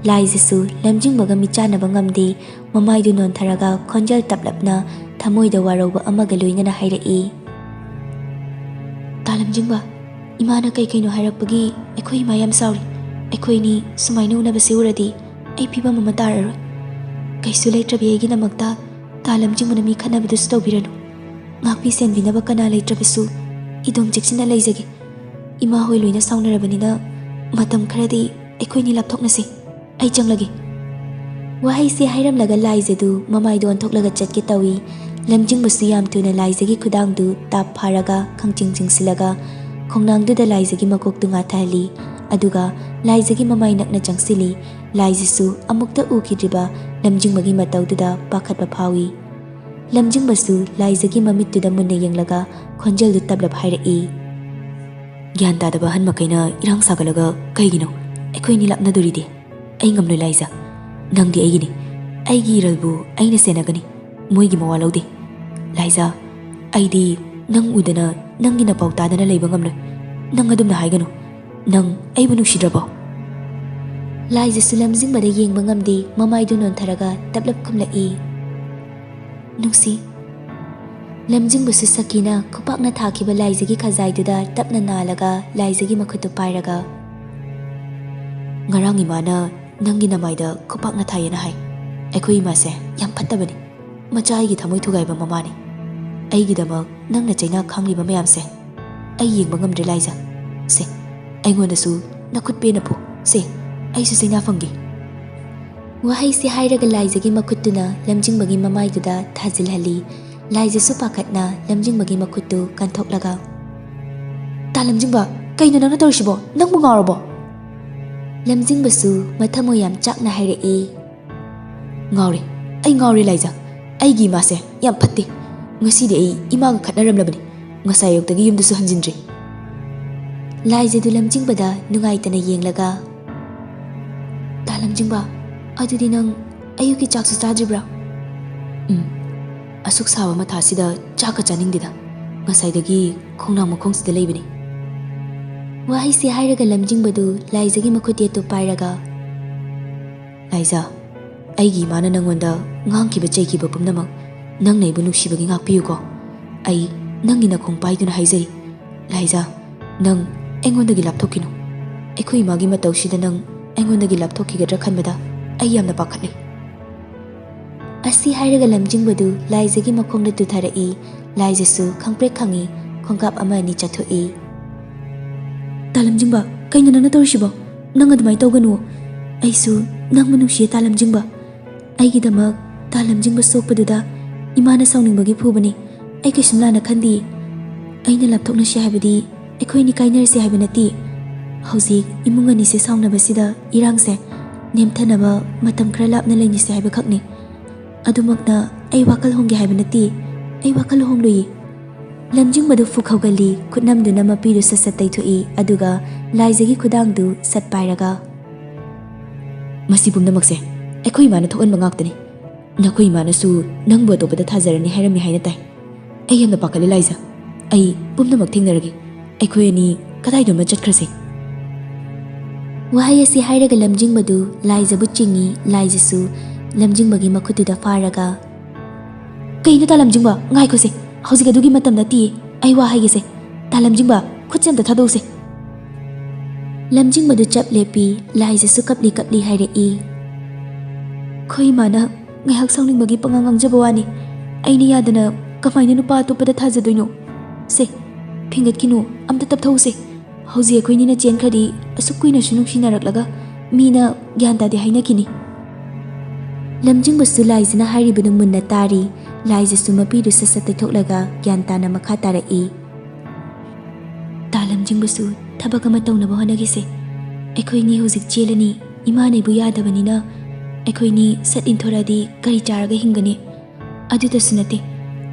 ꯂꯥꯏꯖꯁꯨ ꯂꯝꯖꯤꯡꯕꯒ ꯃꯤꯆꯥꯟꯅꯕ ꯉꯝꯗꯦ꯫ ꯃꯃꯥꯏꯗꯨ ꯅꯣꯟꯊꯔꯒ ꯈꯣꯟꯖꯦꯜ ꯇꯞꯂꯞꯅ ꯊꯃꯣꯏꯗ ꯋꯥꯔꯧꯕ ꯑꯃꯒ ꯂꯣꯏꯅꯅ ꯍꯥꯏꯔꯛꯏ, "ꯇꯥ ꯂꯝꯖꯤꯡꯕ, ꯏꯃꯥꯅ ꯀꯩ ꯀꯩꯅꯣ ꯍꯥꯏꯔꯛꯄꯒꯤ ꯑꯩꯈꯣꯏ ꯏꯃꯥ ꯌꯥꯝ ꯁꯥꯎꯔꯤ꯫ ꯑꯩꯈꯣꯏꯅꯤ ꯁꯨꯃꯥꯏꯅ ꯎꯅꯕꯁꯤ ꯎꯔꯗꯤ ꯑꯩ ꯐꯤꯕꯝ ꯑꯃ ꯇꯥꯔꯔꯣꯏ꯫ ꯀꯩꯁꯨ ꯂꯩꯇ꯭ꯔꯕꯤ ꯑꯩꯒꯤꯗꯃꯛꯇ ꯇꯥ ꯂꯝꯖꯤꯡꯕꯅ ꯃꯤ ꯈꯠꯅꯕꯗꯨꯁꯨ ꯇꯧꯕꯤꯔꯅꯨ꯫ ꯉꯥꯛꯄꯤ ꯁꯦꯟꯕꯤꯅꯕ ꯀꯅꯥ ꯂꯩꯇ꯭ꯔꯕꯁꯨ ꯏꯗꯣꯝ ꯆꯦꯛꯁꯤꯟꯅ ꯂꯩꯖꯒꯦ꯫ ꯏꯃꯥ ꯍꯣꯏ ꯂꯣꯏꯅ ꯁꯥꯎꯅꯔꯕꯅꯤꯅ ꯃꯇꯝ ꯈꯔꯗꯤ ꯑꯩꯈꯣꯏꯅꯤ ꯂꯥꯞꯊꯣꯛꯅꯁꯤ꯫ ꯑꯩ ꯆꯪꯂꯒꯦ꯫" ꯋꯥꯍꯩꯁꯦ ꯍꯥꯏꯔꯝꯂꯒ ꯂꯥꯏꯖꯗꯨ ꯃꯃꯥꯏꯗ ꯑꯣꯟꯊꯣꯛꯂꯒ ꯆꯠꯀꯦ ꯇꯧꯏ꯫ ꯂꯝꯖꯤꯡꯕꯁꯨ ꯌꯥꯝ ꯊꯨꯅ ꯂꯥꯏꯖꯒꯤ ꯈꯨꯗꯥꯡꯗꯨ ꯇꯥꯞ ꯐꯥꯔꯒ ꯈꯪꯆꯤꯡ ꯆꯤꯡꯁꯤꯜꯂꯒ ꯈꯣꯡꯅꯥꯡꯗꯨꯗ ꯂꯥꯏꯖꯒꯤ ꯃꯀꯣꯛꯇꯨ ꯉꯥꯊꯍꯜꯂꯤ꯫ ꯑꯗꯨꯒ ꯂꯥꯏꯖꯒꯤ ꯃꯃꯥꯏ ꯅꯛꯅ ꯆꯪꯁꯤꯜꯂꯤ꯫ ꯂꯥꯏꯖꯁꯨ ꯑꯃꯨꯛꯇ ꯎꯈꯤꯗ꯭ꯔꯤꯕ ꯂꯝꯖꯤꯡꯕꯒꯤ ꯃꯇꯧꯗꯨꯗ ꯄꯥꯈꯠꯄ ꯐꯥꯎꯏ꯫ ꯂꯝꯖꯤꯡꯕꯁꯨ ꯂꯥꯏꯖꯒꯤ ꯃꯃꯤꯠꯇꯨꯗ ꯃꯨꯟꯅ ꯌꯦꯡꯂꯒ ꯈꯣꯟꯖꯦꯜꯗꯨ ꯇꯞꯂꯞ ꯍꯥꯏꯔꯛꯏ꯫ "ꯒ꯭ꯌꯥꯟ ꯇꯥꯗꯕ ꯑꯍꯟ ꯃꯈꯩꯅ ꯏꯔꯥꯡ ꯁꯥꯒꯠꯂꯒ ꯀꯩꯒꯤꯅꯣ? ꯑꯩꯈꯣꯏ ꯑꯅꯤ ꯂꯥꯞꯅꯗꯣꯔꯤꯗꯤ꯫ ꯑꯩ ꯉꯝꯂꯣꯏ ꯂꯥꯏꯖ꯫ ꯅꯪꯗꯤ ꯑꯩꯒꯤꯅꯤ꯫ ꯑꯩꯒꯤ ꯏꯔꯜꯕꯨ ꯑꯩꯅ ꯁꯦꯟꯅꯒꯅꯤ꯫ ꯃꯣꯏꯒꯤ ꯃꯋꯥ ꯂꯧꯗꯦ꯫ ꯂꯥꯏꯖ, ꯑꯩꯗꯤ ꯅꯪ ꯎꯗꯅ, ꯅꯪꯒꯤ ꯅꯄꯥꯎ ꯇꯥꯗꯅ ꯂꯩꯕ ꯉꯝꯂꯣꯏ꯫ ꯅꯪ ꯑꯗꯨꯝꯅ ꯍꯥꯏꯒꯅꯨ꯫ ꯅꯪ ꯑꯩꯕꯨ ꯅꯨꯡꯁꯤꯗ꯭ꯔꯕꯣ?" ꯂꯥꯏꯖꯁꯨ ꯂꯝꯖꯤꯡꯕꯗ ꯌꯦꯡꯕ ꯉꯝꯗꯦ, ꯃꯃꯥꯏꯗꯨ ꯅꯣꯟꯊꯔꯒ ꯇꯞꯂꯞ ꯈꯨꯝꯂꯛꯏ꯫ "ꯅꯨꯡꯁꯤ꯫" ꯂꯝꯖꯤꯡꯕꯁꯨ ꯁꯈꯤꯅ ꯈꯨꯄꯥꯛꯅ ꯊꯥꯈꯤꯕ ꯂꯥꯏꯖꯒꯤ ꯈꯖꯥꯏꯗꯨꯗ ꯇꯞꯅ ꯅꯥꯜꯂꯒ ꯂꯥꯏꯖꯒꯤ ꯃꯈꯨꯠꯇꯨ ꯄꯥꯏꯔꯒ, "ꯉꯔꯥꯡ ꯏꯃꯥꯅ ꯅꯪꯒꯤ ꯅꯃꯥꯏꯗ ꯈꯨꯄꯥꯛꯅ ꯊꯥꯏꯌꯦꯅ ꯍꯥꯏ꯫ ꯑꯩꯈꯣꯏ ꯏꯃꯥꯁꯦ ꯌꯥꯝ ꯐꯠꯇꯕꯅꯤ꯫ ꯃꯆꯥ ꯑꯩꯒꯤ ꯊꯃꯣꯏ ꯊꯨꯒꯥꯏꯕ ꯃꯃꯥꯅꯤ꯫ ꯑꯩꯒꯤꯗꯃꯛ ꯅꯪꯅ ꯆꯩꯅꯥ ꯈꯥꯡꯂꯤꯕ ꯃꯌꯥꯝꯁꯦ ꯑꯩ ꯌꯦꯡꯕ ꯉꯝꯗ꯭ꯔꯦ ꯂꯥꯏꯖ꯫ ꯁꯦ, ꯑꯩꯉꯣꯟꯗꯁꯨ ꯅꯈꯨꯠ ꯄꯦꯟꯅ ꯐꯨ꯫ ꯁꯦ, ꯑꯩꯁꯨ ꯆꯩꯅꯥ ꯐꯪꯒꯦ꯫" ꯋꯥꯍꯩꯁꯤ ꯍꯥꯏꯔꯒ ꯂꯥꯏꯖꯒꯤ ꯃꯈꯨꯠꯇꯨꯅ ꯂꯝꯖꯤꯡꯕꯒꯤ ꯃꯃꯥꯏꯗꯨꯗ ꯊꯥꯖꯤꯜꯍꯜꯂꯤ꯫ ꯂꯥꯏꯖꯁꯨ ꯄꯥꯈꯠꯅ ꯂꯝꯖꯤꯡꯕꯒꯤ ꯃꯈꯨꯠꯇꯨ ꯀꯟꯊꯣꯛꯂꯒ, "ꯇꯥ ꯂꯝꯖꯤꯡꯕ, ꯀꯩꯅꯣ ꯅꯪꯅ ꯇꯧꯔꯤꯁꯤꯕꯣ? ꯅꯪꯕꯨ ꯉꯥꯎꯔꯕꯣ?" ꯂꯝꯖꯤꯡꯕꯁꯨ ꯃꯊꯃꯣꯏ ꯌꯥꯝ ꯆꯥꯛꯅ ꯍꯥꯏꯔꯛꯏ꯫ "ꯉꯥꯎꯔꯦ, ꯑꯩ ꯉꯥꯎꯔꯦ ꯂꯥꯏꯖ꯫ ꯑꯩꯒꯤ ꯏꯃꯥꯁꯦ ꯌꯥꯝ ꯐꯠꯇꯦ꯫ ꯉꯁꯤꯗꯤ ꯑꯩ ꯏꯃꯥꯒ ꯈꯠꯅꯔꯝꯂꯕꯅꯤ꯫ ꯉꯁꯥꯏ ꯑꯌꯨꯛꯇꯒꯤ ꯌꯨꯝꯗꯁꯨ ꯍꯟꯖꯤꯟꯗ꯭ꯔꯤ꯫" ꯂꯥꯏꯖꯗꯨ ꯂꯝꯖꯤꯡꯕꯗ ꯅꯨꯡꯉꯥꯏꯇꯅ ꯌꯦꯡꯂꯒ, "ꯇꯥ ꯂꯝꯖꯤꯡꯕ, ꯑꯗꯨꯗꯤ ꯅꯪ ꯑꯌꯨꯛꯀꯤ ꯆꯥꯛꯁꯨ ꯆꯥꯗ꯭ꯔꯤꯕ꯭ꯔꯥ?" "ꯎꯝ, ꯑꯁꯨꯛ ꯁꯥꯕ ꯃꯊꯥꯁꯤꯗ ꯆꯥꯛꯀ ꯆꯥꯅꯤꯡꯗꯦꯗ꯫ ꯉꯁꯥꯏꯗꯒꯤ ꯈꯣꯡꯅꯥꯡ ꯃꯈꯣꯡꯁꯤꯗ ꯂꯩꯕꯅꯤ꯫" ꯋꯥꯍꯩꯁꯤ ꯍꯥꯏꯔꯒ ꯂꯝꯖꯤꯡꯕꯗꯨ ꯂꯥꯏꯖꯒꯤ ꯃꯈꯨꯠ ꯌꯦꯠꯇꯨ ꯄꯥꯏꯔꯒ, "ꯂꯥꯏꯖ, ꯑꯩꯒꯤ ꯏꯃꯥꯅ ꯅꯪꯉꯣꯟꯗ ꯉꯥꯡꯈꯤꯕ ꯆꯩꯈꯤꯕ ꯄꯨꯝꯅꯃꯛ ꯅꯪꯅ ꯑꯩꯕꯨ ꯅꯨꯡꯁꯤꯕꯒꯤ ꯉꯥꯛꯄꯤꯌꯨꯀꯣ꯫ ꯑꯩ ꯅꯪꯒꯤ ꯅꯈꯣꯡ ꯄꯥꯏꯗꯨꯅ ꯍꯥꯏꯖꯔꯤ꯫ ꯂꯥꯏꯖ, ꯅꯪ ꯑꯩꯉꯣꯟꯗꯒꯤ ꯂꯥꯞꯊꯣꯛꯈꯤꯅꯨ꯫ ꯑꯩꯈꯣꯏ ꯏꯃꯥꯒꯤ ꯃꯇꯧꯁꯤꯗ ꯅꯪ ꯑꯩꯉꯣꯟꯗꯒꯤ ꯂꯥꯞꯊꯣꯛꯈꯤꯒꯗ꯭ꯔꯥ ꯈꯟꯕꯗ ꯑꯩ ꯌꯥꯝꯅ ꯄꯥꯈꯠꯂꯤ꯫" ꯑꯁꯤ ꯍꯥꯏꯔꯒ ꯂꯝꯖꯤꯡꯕꯗꯨ ꯂꯥꯏꯖꯒꯤ ꯃꯈꯣꯡꯗ ꯇꯨꯊꯔꯛꯏ꯫ ꯂꯥꯏꯖꯁꯨ ꯈꯪꯄ꯭ꯔꯦꯛ ꯈꯪꯉꯤ, ꯈꯣꯡꯀꯥꯞ ꯑꯃ ꯑꯅꯤ ꯆꯠꯊꯣꯛꯏ꯫ "ꯇꯥ ꯂꯝꯖꯤꯡꯕ, ꯀꯩꯅꯣ ꯅꯪꯅ ꯇꯧꯔꯤꯁꯤꯕꯣ? ꯅꯪ ꯑꯗꯨꯃꯥꯏꯅ ꯇꯧꯒꯅꯨ꯫ ꯑꯩꯁꯨ ꯅꯪꯕꯨ ꯅꯨꯡꯁꯤꯌꯦ ꯇꯥ ꯂꯝꯖꯤꯡꯕ꯫ ꯑꯩꯒꯤꯗꯃꯛ ꯇꯥ ꯂꯝꯖꯤꯡꯕ ꯁꯣꯛꯄꯗꯨꯗ ꯏꯃꯥꯅ ꯁꯥꯎꯅꯤꯡꯕꯒꯤ ꯐꯨꯕꯅꯤ꯫ ꯑꯩ ꯀꯩꯁꯨꯝ ꯂꯥꯟꯅ ꯈꯟꯗꯤꯌꯦ꯫ ꯑꯩꯅ ꯂꯥꯞꯊꯣꯛꯅꯁꯤ ꯍꯥꯏꯕꯗꯤ ꯑꯩꯈꯣꯏ ꯑꯅꯤ ꯀꯥꯏꯅꯔꯁꯤ ꯍꯥꯏꯕ ꯅꯠꯇꯦ꯫ ꯍꯧꯖꯤꯛ ꯏꯃꯨꯡ ꯑꯅꯤꯁꯦ ꯁꯥꯎꯅꯕꯁꯤꯗ ꯏꯔꯥꯡꯁꯦ ꯅꯦꯝꯊꯅꯕ ꯃꯇꯝ ꯈꯔ ꯂꯥꯞꯅ ꯂꯩꯅꯁꯤ ꯍꯥꯏꯕꯈꯛꯅꯤ꯫ ꯑꯗꯨꯃꯛꯅ ꯑꯩ ꯋꯥꯈꯜ ꯍꯣꯡꯒꯦ ꯍꯥꯏꯕ ꯅꯠꯇꯦ꯫ ꯑꯩ ꯋꯥꯈꯜ ꯍꯣꯡꯂꯨꯏ꯫ ꯂꯝꯖꯤꯡꯕꯗꯨ ꯐꯨꯛ ꯍꯧꯒꯠꯂꯤ, ꯈꯨꯠꯅꯝꯗꯨꯅ ꯃꯄꯤꯗꯨ ꯁꯠ ꯁꯠ ꯇꯩꯊꯣꯛꯏ, ꯑꯗꯨꯒ ꯂꯥꯏꯖꯒꯤ ꯈꯨꯗꯥꯡꯗꯨ ꯁꯠ ꯄꯥꯏꯔꯒ, "ꯃꯁꯤ ꯄꯨꯝꯅꯃꯛꯁꯦ ꯑꯩꯈꯣꯏ ꯏꯃꯥꯅ ꯊꯣꯛꯍꯟꯕ ꯉꯥꯛꯇꯅꯤ꯫ ꯅꯈꯣꯏ ꯏꯃꯥꯅꯁꯨ ꯅꯪꯕꯨ ꯑꯇꯣꯞꯄꯗ ꯊꯥꯖꯔꯅꯤ ꯍꯥꯏꯔꯝꯃꯤ ꯍꯥꯏꯅ ꯇꯥꯏ꯫ ꯑꯩ ꯌꯥꯝꯅ ꯄꯥꯈꯠꯂꯦ ꯂꯥꯏꯖ꯫ ꯑꯩ ꯄꯨꯝꯅꯃꯛ ꯊꯦꯡꯅꯔꯒꯦ꯫ ꯑꯩꯈꯣꯏ ꯑꯅꯤ ꯀꯗꯥꯏꯗꯅꯣꯃ ꯆꯠꯈ꯭ꯔꯁꯦ꯫" ꯋꯥꯍꯩ ꯑꯁꯤ ꯍꯥꯏꯔꯒ ꯂꯝꯖꯤꯡꯕꯗꯨ ꯂꯥꯏꯖꯕꯨ ꯆꯤꯡꯏ꯫ ꯂꯥꯏꯖꯁꯨ ꯂꯝꯖꯤꯡꯕꯒꯤ ꯃꯈꯨꯠꯇꯨꯗ ꯐꯥꯔꯒ, "ꯀꯩꯅꯣ ꯇꯥ ꯂꯝꯖꯤꯡꯕ? ꯉꯥꯏꯈꯣꯁꯦ, ꯍꯧꯖꯤꯛ ꯑꯗꯨꯒꯤ ꯃꯇꯝ ꯅꯠꯇꯤꯌꯦ꯫ ꯑꯩ ꯋꯥ ꯍꯥꯏꯒꯦꯁꯦ꯫ ꯇꯥ ꯂꯝꯖꯤꯡꯕ, ꯈꯨꯠꯁꯦ ꯑꯝꯇ ꯊꯥꯗꯣꯛꯎꯁꯦ꯫" ꯂꯝꯖꯤꯡꯕꯗꯨ ꯆꯞ ꯂꯦꯞꯄꯤ꯫ ꯂꯥꯏꯖꯁꯨ ꯀꯞꯂꯤ ꯀꯞꯂꯤ ꯍꯥꯏꯔꯛꯏ, "ꯑꯩꯈꯣꯏ ꯏꯃꯥꯅ ꯉꯥꯏꯍꯥꯛ ꯁꯥꯎꯅꯤꯡꯕꯒꯤ ꯄꯉꯥꯡ ꯉꯥꯡꯖꯕ ꯋꯥꯅꯤ꯫ ꯑꯩꯅ ꯌꯥꯗꯅ ꯀꯃꯥꯏꯅ ꯅꯨꯄꯥ ꯑꯇꯣꯞꯄꯗ ꯊꯥꯖꯗꯣꯏꯅꯣ? ꯁꯦ, ꯐꯤꯡꯒꯠꯈꯤꯅꯨ, ꯑꯝꯇ ꯇꯞꯊꯧꯁꯦ꯫ ꯍꯧꯖꯤꯛ ꯑꯩꯈꯣꯏꯅꯤꯅ ꯆꯦꯟꯈ꯭ꯔꯗꯤ ꯑꯁꯨꯛ ꯀꯨꯏꯅꯁꯨ ꯅꯨꯡꯁꯤꯅꯔꯛꯂꯒ ꯃꯤꯅ ꯒ꯭ꯌꯥꯟ ꯇꯥꯗꯦ ꯍꯥꯏꯅꯈꯤꯅꯤ꯫" ꯂꯝꯖꯤꯡꯕꯁꯨ ꯂꯥꯏꯖꯅ ꯍꯥꯏꯔꯤꯕꯗꯨ ꯃꯨꯟꯅ ꯇꯥꯔꯤ꯫ ꯂꯥꯏꯖꯁꯨ ꯃꯄꯤꯗꯨ ꯁꯠ ꯁꯠ ꯇꯩꯊꯣꯛꯂꯒ ꯒ꯭ꯌꯥꯟ ꯇꯥꯅ ꯃꯈꯥ ꯇꯥꯔꯛꯏ, "ꯇꯥ ꯂꯝꯖꯤꯡꯕꯁꯨ ꯊꯕꯛ ꯑꯃ ꯇꯧꯅꯕ ꯍꯣꯠꯅꯈꯤꯁꯦ꯫ ꯑꯩꯈꯣꯏꯅꯤ ꯍꯧꯖꯤꯛ ꯆꯦꯜꯂꯅꯤ꯫ ꯏꯃꯥꯅ ꯑꯩꯕꯨ ꯌꯥꯗꯕꯅꯤꯅ ꯑꯩꯈꯣꯏꯅꯤ ꯁꯠ ꯏꯟꯊꯣꯔꯛꯑꯗꯤ ꯀꯔꯤ ꯆꯥꯔꯒ ꯍꯤꯡꯒꯅꯤ? ꯑꯗꯨꯗꯁꯨ ꯅꯠꯇꯦ,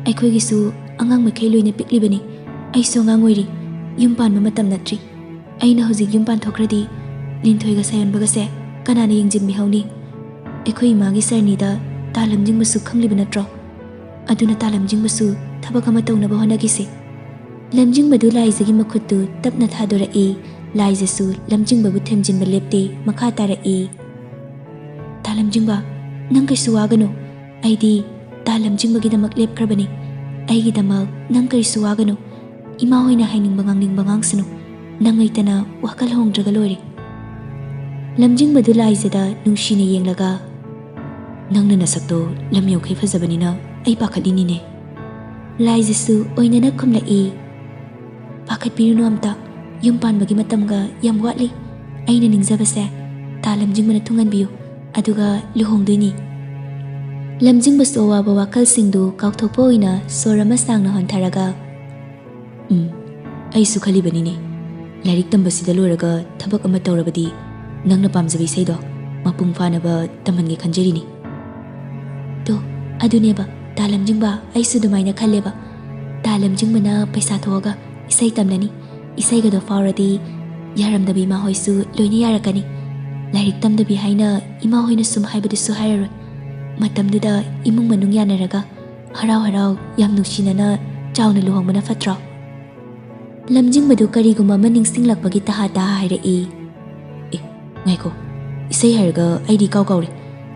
ꯑꯩꯈꯣꯏꯒꯤꯁꯨ ꯑꯉꯥꯡ ꯃꯈꯩ ꯂꯣꯏꯅ ꯄꯤꯛꯂꯤꯕꯅꯤ꯫ ꯑꯩꯁꯨ ꯑꯉꯥꯡ ꯑꯣꯏꯔꯤ꯫ ꯌꯨꯝ ꯄꯥꯟꯕ ꯃꯇꯝ ꯅꯠꯇ꯭ꯔꯤ꯫ ꯑꯩꯅ ꯍꯧꯖꯤꯛ ꯌꯨꯝ ꯄꯥꯟꯊꯣꯛꯈ꯭ꯔꯗꯤ ꯂꯤꯟꯊꯣꯏꯒ ꯁꯥꯌꯣꯟꯕꯒꯁꯦ ꯀꯅꯥꯅ ꯌꯦꯡꯁꯤꯟꯕꯤꯍꯧꯅꯤ? ꯑꯩꯈꯣꯏ ꯏꯃꯥꯒꯤ ꯁꯔꯅꯤꯗ ꯇꯥ ꯂꯝꯖꯤꯡꯕꯁꯨ ꯈꯪꯂꯤꯕ ꯅꯠꯇ꯭ꯔꯣ? ꯑꯗꯨꯅ ꯇꯥ ꯂꯝꯖꯤꯡꯕꯁꯨ ꯊꯕꯛ ꯑꯃ ꯇꯧꯅꯕ ꯍꯣꯠꯅꯈꯤꯁꯦ꯫" ꯂꯝꯖꯤꯡꯕꯗꯨ ꯂꯥꯏꯖꯒꯤ ꯃꯈꯨꯠꯇꯨ ꯇꯞꯅ ꯊꯥꯗꯣꯔꯛꯏ꯫ ꯂꯥꯏꯖꯁꯨ ꯂꯝꯖꯤꯡꯕꯕꯨ ꯊꯦꯝꯖꯤꯟꯕ ꯂꯦꯞꯇꯦ, ꯃꯈꯥ ꯇꯥꯔꯛꯏ, "ꯇꯥ ꯂꯝꯖꯤꯡꯕ, ꯅꯪ ꯀꯩꯁꯨ ꯋꯥꯒꯅꯨ꯫ ꯑꯩꯗꯤ ꯇꯥ ꯂꯝꯖꯤꯡꯕꯒꯤꯗꯃꯛ ꯂꯦꯞꯈ꯭ꯔꯕꯅꯤ꯫ ꯑꯩꯒꯤꯗꯃꯛ ꯅꯪ ꯀꯔꯤꯁꯨ ꯋꯥꯒꯅꯨ꯫ ꯏꯃꯥ ꯍꯣꯏꯅ ꯍꯥꯏꯅꯤꯡꯕ ꯉꯥꯡꯅꯤꯡꯕ ꯉꯥꯡꯁꯅꯨ꯫ ꯅꯪ ꯂꯩꯇꯅ ꯋꯥꯈꯜ ꯍꯣꯡꯗ꯭ꯔꯒ ꯂꯣꯏꯔꯦ꯫" ꯂꯝꯖꯤꯡꯕꯗꯨ ꯂꯥꯏꯖꯗ ꯅꯨꯡꯁꯤꯅ ꯌꯦꯡꯂꯒ, "ꯅꯪꯅ ꯅꯁꯛꯇꯣ ꯂꯝ ꯌꯧꯈꯩ ꯐꯖꯕꯅꯤꯅ ꯑꯩ ꯄꯥꯈꯠꯂꯤꯅꯤꯅꯦ꯫" ꯂꯥꯏꯖꯁꯨ ꯑꯣꯏꯅꯅ ꯈꯨꯝꯂꯛꯏ, "ꯄꯥꯈꯠꯄꯤꯔꯨꯅꯨ ꯑꯝꯇ꯫ ꯌꯨꯝ ꯄꯥꯟꯕꯒꯤ ꯃꯇꯝꯒ ꯌꯥꯝ ꯋꯥꯠꯂꯤ꯫ ꯑꯩꯅ ꯅꯤꯡꯖꯕꯁꯦ ꯇꯥ ꯂꯝꯖꯤꯡꯕꯅ ꯊꯨꯡꯍꯟꯕꯤꯌꯨ, ꯑꯗꯨꯒ ꯂꯨꯍꯣꯡꯗꯣꯏꯅꯤ꯫" ꯂꯝꯖꯤꯡꯕꯁꯨ ꯑꯋꯥꯕ ꯋꯥꯈꯜꯁꯤꯡꯗꯨ ꯀꯥꯎꯊꯣꯛꯄ ꯑꯣꯏꯅ ꯁꯣꯔ ꯑꯃ ꯁꯥꯡꯅ ꯍꯣꯟꯊꯔꯒ, "ꯎꯝ, ꯑꯩꯁꯨ ꯈꯜꯂꯤꯕꯅꯤꯅꯦ꯫ ꯂꯥꯏꯔꯤꯛ ꯇꯝꯕꯁꯤꯗ ꯂꯣꯏꯔꯒ ꯊꯕꯛ ꯑꯃ ꯇꯧꯔꯕꯗꯤ ꯅꯪꯅ ꯄꯥꯝꯖꯕ ꯏꯁꯩꯗꯣ ꯃꯄꯨꯡ ꯐꯥꯅꯕ ꯇꯝꯍꯟꯒꯦ ꯈꯟꯖꯔꯤꯅꯤ꯫" "ꯇꯣ, ꯑꯗꯨꯅꯦꯕ, ꯇꯥ ꯂꯝꯖꯤꯡꯕ, ꯑꯩꯁꯨ ꯑꯗꯨꯃꯥꯏꯅ ꯈꯜꯂꯦꯕ꯫ ꯇꯥ ꯂꯝꯖꯤꯡꯕꯅ ꯄꯩꯁꯥ ꯊꯣꯛꯑꯒ ꯏꯁꯩ ꯇꯝꯂꯅꯤ, ꯏꯁꯩꯒꯗꯣ ꯐꯥꯎꯔꯗꯤ ꯌꯥꯔꯝꯗꯕꯤ ꯏꯃꯥ ꯍꯣꯏꯁꯨ ꯂꯣꯏꯅ ꯌꯥꯔꯛꯀꯅꯤ꯫ ꯂꯥꯏꯔꯤꯛ ꯇꯝꯗꯕꯤ ꯍꯥꯏꯅ ꯏꯃꯥ ꯍꯣꯏꯅ ꯁꯨꯝ ꯍꯥꯏꯕꯗꯨꯁꯨ ꯍꯥꯏꯔꯔꯣꯏ꯫ ꯃꯇꯝꯗꯨꯗ ꯏꯃꯨꯡ ꯃꯅꯨꯡ ꯌꯥꯅꯔꯒ ꯍꯔꯥꯎ ꯍꯔꯥꯎ ꯌꯥꯝ ꯅꯨꯡꯁꯤꯅꯅ ꯆꯥꯎꯅ ꯂꯨꯍꯣꯡꯕꯅ ꯐꯠꯇ꯭ꯔꯣ? ꯂꯝꯖꯤꯡꯕꯗꯨ ꯀꯔꯤꯒꯨꯝꯕ ꯑꯃ ꯅꯤꯡꯁꯤꯡꯂꯛꯄꯒꯤ ꯇꯍꯥ ꯇꯍꯥ ꯍꯥꯏꯔꯛꯏ꯫ ꯑꯦ, ꯉꯥꯏꯈꯣ, ꯏꯁꯩ ꯍꯥꯏꯔꯒ ꯑꯩꯗꯤ ꯏꯀꯥꯎ ꯀꯥꯎꯔꯦ꯫